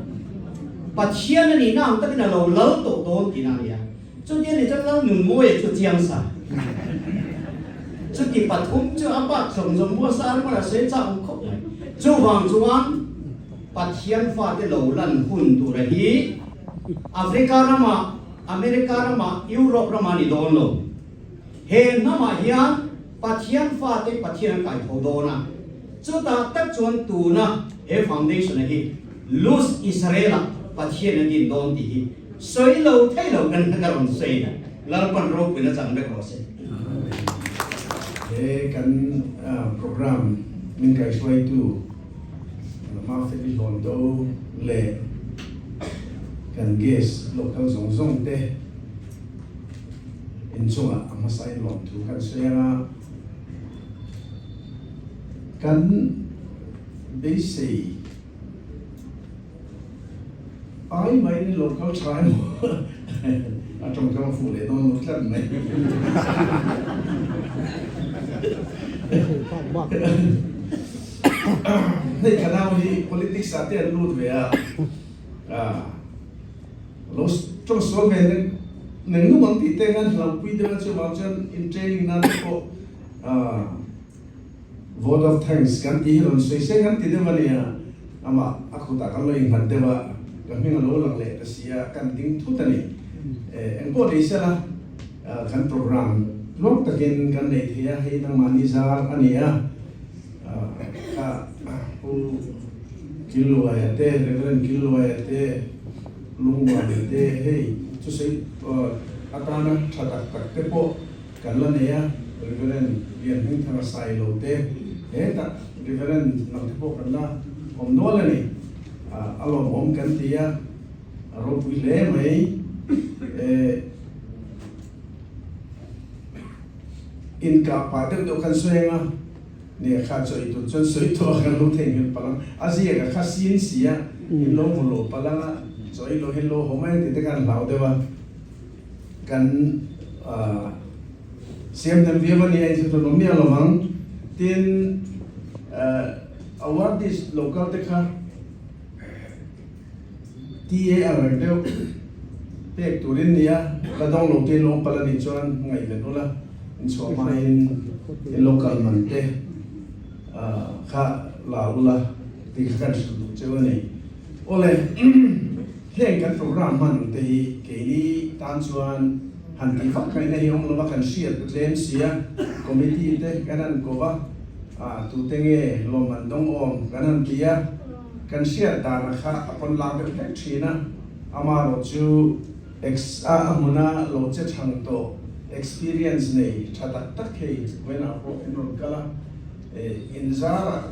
Pathian a nihna ang takin a lo lal tawh dawn tihna a ni a. Chuti a nih chuan Lal Nunmawia chu chiang sa. Chuti pathum chu a bak zawng zawng pawh sar hmar a sawi chak ang khawp mai. Chuvang chuan Pathian fate lo lan hun tura hi Africa ramah, America ramah, Europe ramah a ni dawn lo. He hnamah hian Pathian fate Pathian an kai tho dawn a. Chutah tak chuan tuna he foundation-a hi Luz Israel-ah Pathian a din dawn tih hi Sawi lo thei lo kan ka rawn sawi na Lalpan ropuina chang vek rawh se. He kan program min kaihruaitu Mafeli Hlawndo leh kan guest local zawng zawng te inchungah a hmasain lawmthu kan sawi ang a, kan beisei. Ai mai ni lo kal tha emaw a tawngkam a fuh leh dawn lo tlat mai. Hei ka nau hi politics ah te an lut ve a, lo tawng sual ve neng nung ang tih te an hlauhpui deuh a chuvang chuan in training nan te pawh Vote of thanks kan tih hi rawn sawi se kan ti deuh a nia, amah a khutah kan lo innghat deuh a, ka hming a lo lang leh ta si a, kan ding thut a ni. Engpawh nei sela kan program tluang takin kan nei thei a, hei nangmahni zar a ni a, ka Pu Killuaia te, Reverend Killuaia te, Lungmuana te, hei chusawi atana tha tak tak te pawh Kan la nei a, Reverend Lianhmingthanga Sailo te, hetah Reverend lam te pawh kan la awm nual a ni. A lawmawm kan ti a, a ropui hle mai. Inkah pah deuh deuh khan sawi ang a, nia kha chaw ei tur chuan sawi tawh a kan lo theihnghilh palh ang. A ziak a kha sin si a, in lo hmu lo palh ang a, chaw ei lo hian lo haw mai ang tih te khan hlau deuh a. Kan siam hnem viau a nia in chu awm miah lo vang. Tin, award lo kal te kha TA ang reng deuh pek turin nia, la dawng lo te in lo awm palh a nih chuan ngaihven ula, in chhuah hmain in lo kal man te kha la ula tih kha kan hrilh duh cheu a ni. Awle. Heng kan program hman te hi keini tan chuan han tih vak ngaihna hi awm lova kan hriat ta tlem sia, committee te kan han ko va, tute nge lawmman dawng awm kan han ti a, kan hriat dana kha a pawn lak deuh hlek thin a, amaherawh chu ex a hmuna lo che thang tawh experience nei tha tak tak hei vawiinah pawh in rawn kal a, in zarah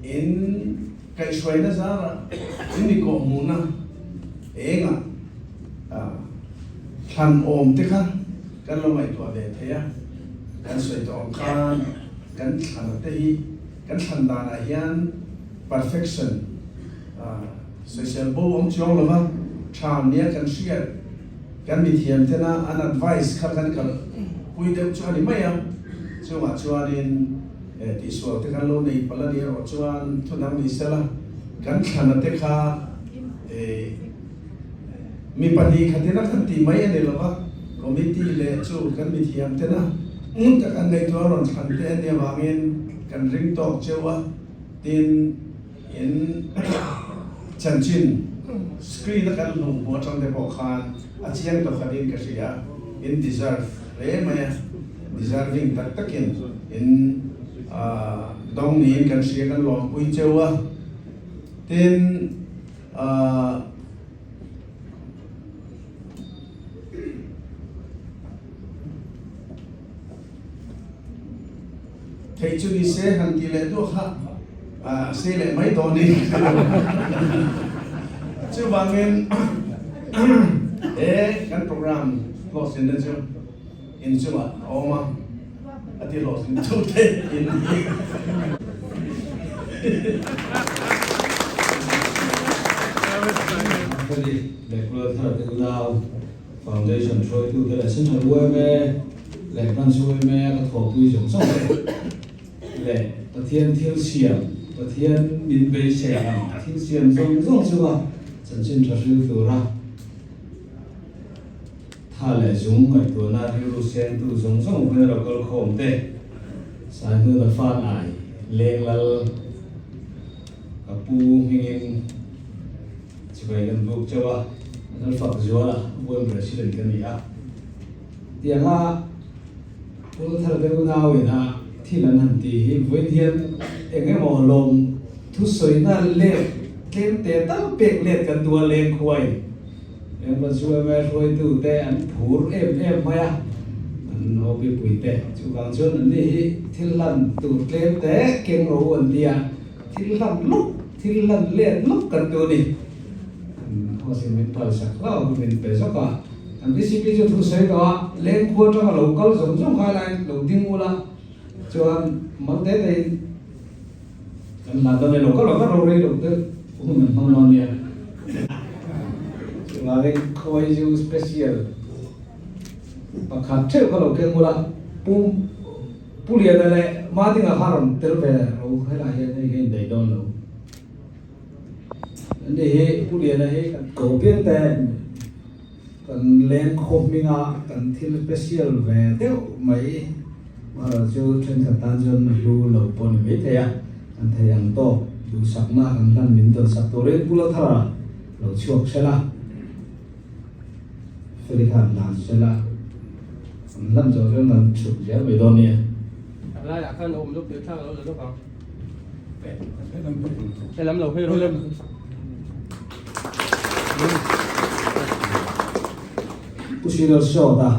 in. Kaihhruaina zarah in mi kawhhmuhna engah thlan awm te kha kan lo ngaihtuah ve thei a, kan sawi tawh ang khan kan thlana te hi kan thlan danah hian perfection. Sawisel bo awm chuang lova tha nia kan hriat kan mithiam tena an advice kha kan kal pui deuh chu a ni mai a, chungah chuanin tihsual te kan lo nei palh a ni erawh chuan thu dang ni sela kan thlana te kha mi pahnih khatina kan tih mai a ni lova, committee leh chu kan mithiam tena ngun tak an ngaihtuah rawn thlan te a nih avangin kan ring tawk cheu a, tin. In chanchin screen a kan hlung hmuh atang te pawh khan a chiang tawh khatin ka hria a, in deserve hle mai a, deserving tak takin in dawng niin kan hria kan lawmpui cheu a, tin Thei chu ni se han ti leh duah kha a sei leh mai dawn in chuvangin he kan program hlawhtlinna na chu in chungah a awm a, a ti hlawhtlin tu te in ni. Hmeli leh Kulalthar te unau Foundation hruaitute leh Central yma leh Branch yma a ka thawhpui zawng zawng te leh Pathian thil siam, Pathian min beisei ang thil siam zawng zawng chunga chanchin tha hril tura tha leh zung ngaihtuahna rilru sengtu zawng zawng hmel lo kal khawm te Saihnuna fan ai leng lal ka pu hmingin Chibai kan buk chauh a, an fak zual a, World President ka ni a. Tianga Pu Tharte unau ina thil an han ti hi vawiin hian eng emaw lawm thusawina let tlem te tal pek let kan duh a leng khuai eng rawn chu emaw hruaitu te an phur em em mai a, an OP pui te chuvang chuan an ni hi thil hlan tur tlem te keng ro an ti a. Thil hlan luk, thil hlan let luk kan tu ni. Kan host in min phal sak hlauh hun min pe zawk a. Kan DCP chu thu sawi tawh a, leng khua atanga lo kal zawng zawng kha helaiin lo ding ula chuan mal te te in kan hlan dawn e, lo kal lo kal ro rei lo deuh hun an hmang dawn nia. Chuvangin khawi chu special pakhat theuh kha lo keng ula, pum. Pu Liana leh Madinga kha rawn tel ve ro helai hian hei hian daih dawn lo. Ani hi Pu Liana hi kan ko piang te kan leng khaw hminga kan thil special ve deuh mai erawh chu thenkhat tan chuan hlu lo pawh ni mai thei a, kan thei ang tawk duhsakna kan hlan min dawn sak turin Pu Lathara lo chhuak sela. Feli khan hlan sela an hlan zawh chuan kan chhuk zel mai dawn nia. A laiah khan a awm lawk tih thlak a lo la lawk ang. Helam lo hei rawh le. Pu Srilal Sawt a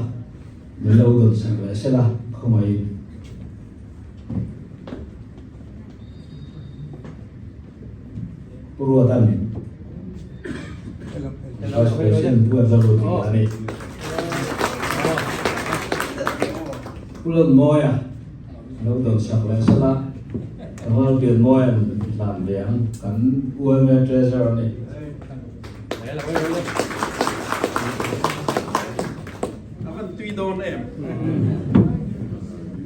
min lo dawn sak leh sela khawngaihin. Pu Ruatan Vice President Pu Adla Ruat a ni. Pu Lanmawia lo dawn sak leh sala Tlangval Pianmawia'n hlan ve ang kan UMA Treasurer a ni. A van tui dawn em?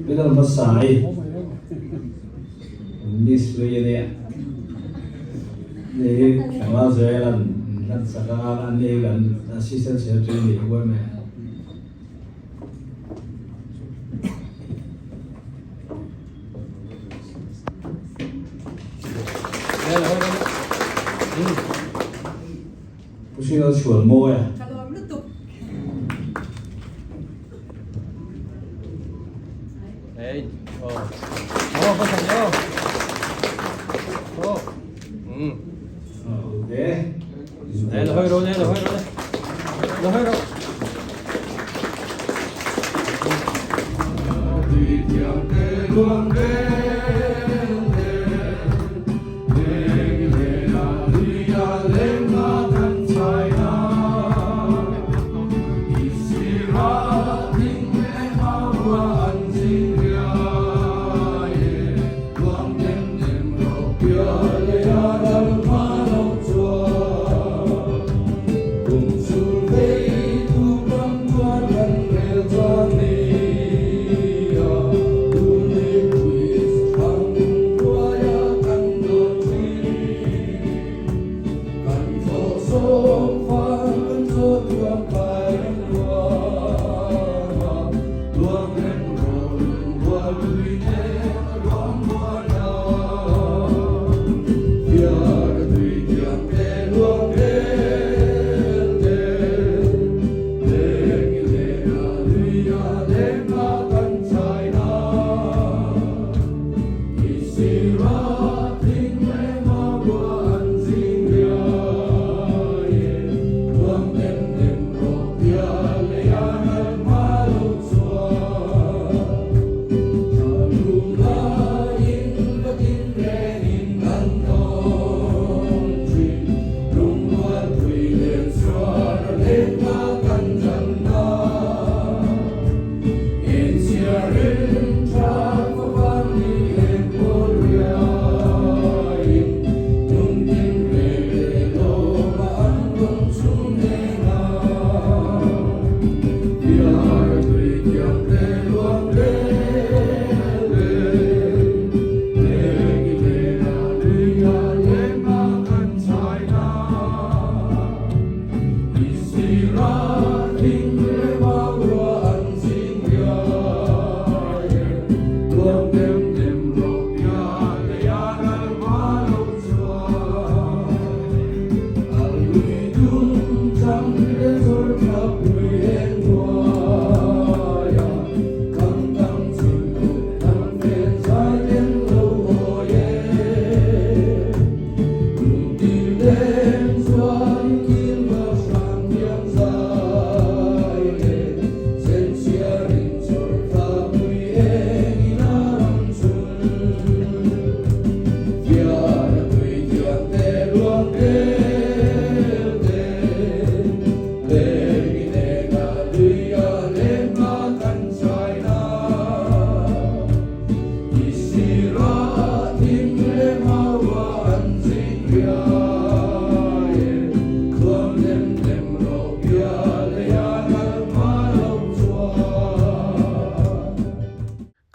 Pi Lalhmasai. Miss hlui a nia. Ni hi Tlangval Joel-a'n hlan sak a, a ni hi kan Assistant Secretary ni huai mai a. Pu Hringal chhuan mawi a. Ka lawm lutuk. Hey, oh. Oh, có thành đâu. Oh. Ừ. Ok. Đây là hơi rồi, đây là hơi rồi. Là hơi rồi.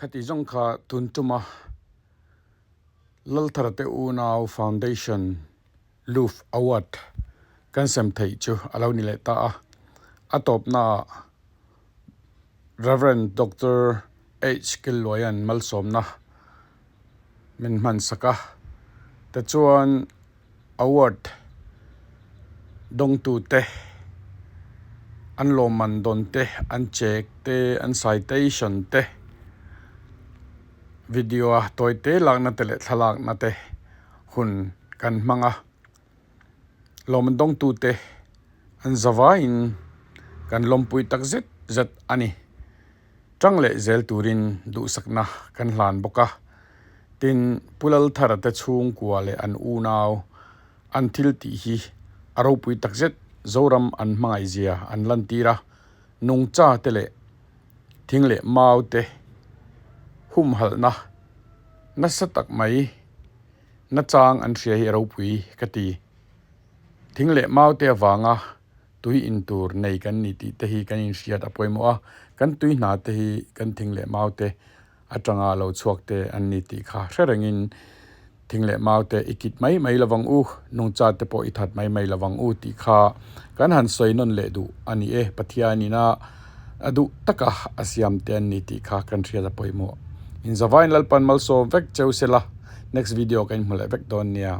Khati zawng kha tun tuma Laltharte Unau Foundation Luf Award kan sem theih chu a lo ni leh ta a. A tawpnaah Rev. Doctor H. Killuaia'n malsawmna min hmansak a, tichuan award dawngtute an lawmman dawn te, an check te, an citation te, video a tawi te lakna te leh thlalakna te hun kan hmang a, lawmman dawngtute an zavaiin kan lawmpui tak zet zet a ni. Tang leh zel turin duhsakna kan hlan bawk a. Tin, Pu Lalthara te chhungkua leh an unau an thil tih hi a ropui takzet Zoram an hmangaihzia an lantir a, nungcha te leh thing leh mau te humhalhna nasa tak mai nachang an hria hi a ropui ka ti. Thing leh mau te avanga tui in tur nei kan ni tih te hi kan inhriat a pawimawh a, kan tui hna te hi kan thing leh mau te atanga lo chhuak te an ni tih kha hre rengin thing leh mau te i kit mai mai lovang u, nungcha te pawh i that mai mai lovang u tih kha kan han sawi nawn leh duh a ni e, Pathianina a duh taka a siam te an ni tih kha kan hriat a pawimawh. Inzavain Lalpan malsawm vek cheu sela, next video ka inhmu leh vek dawn nia.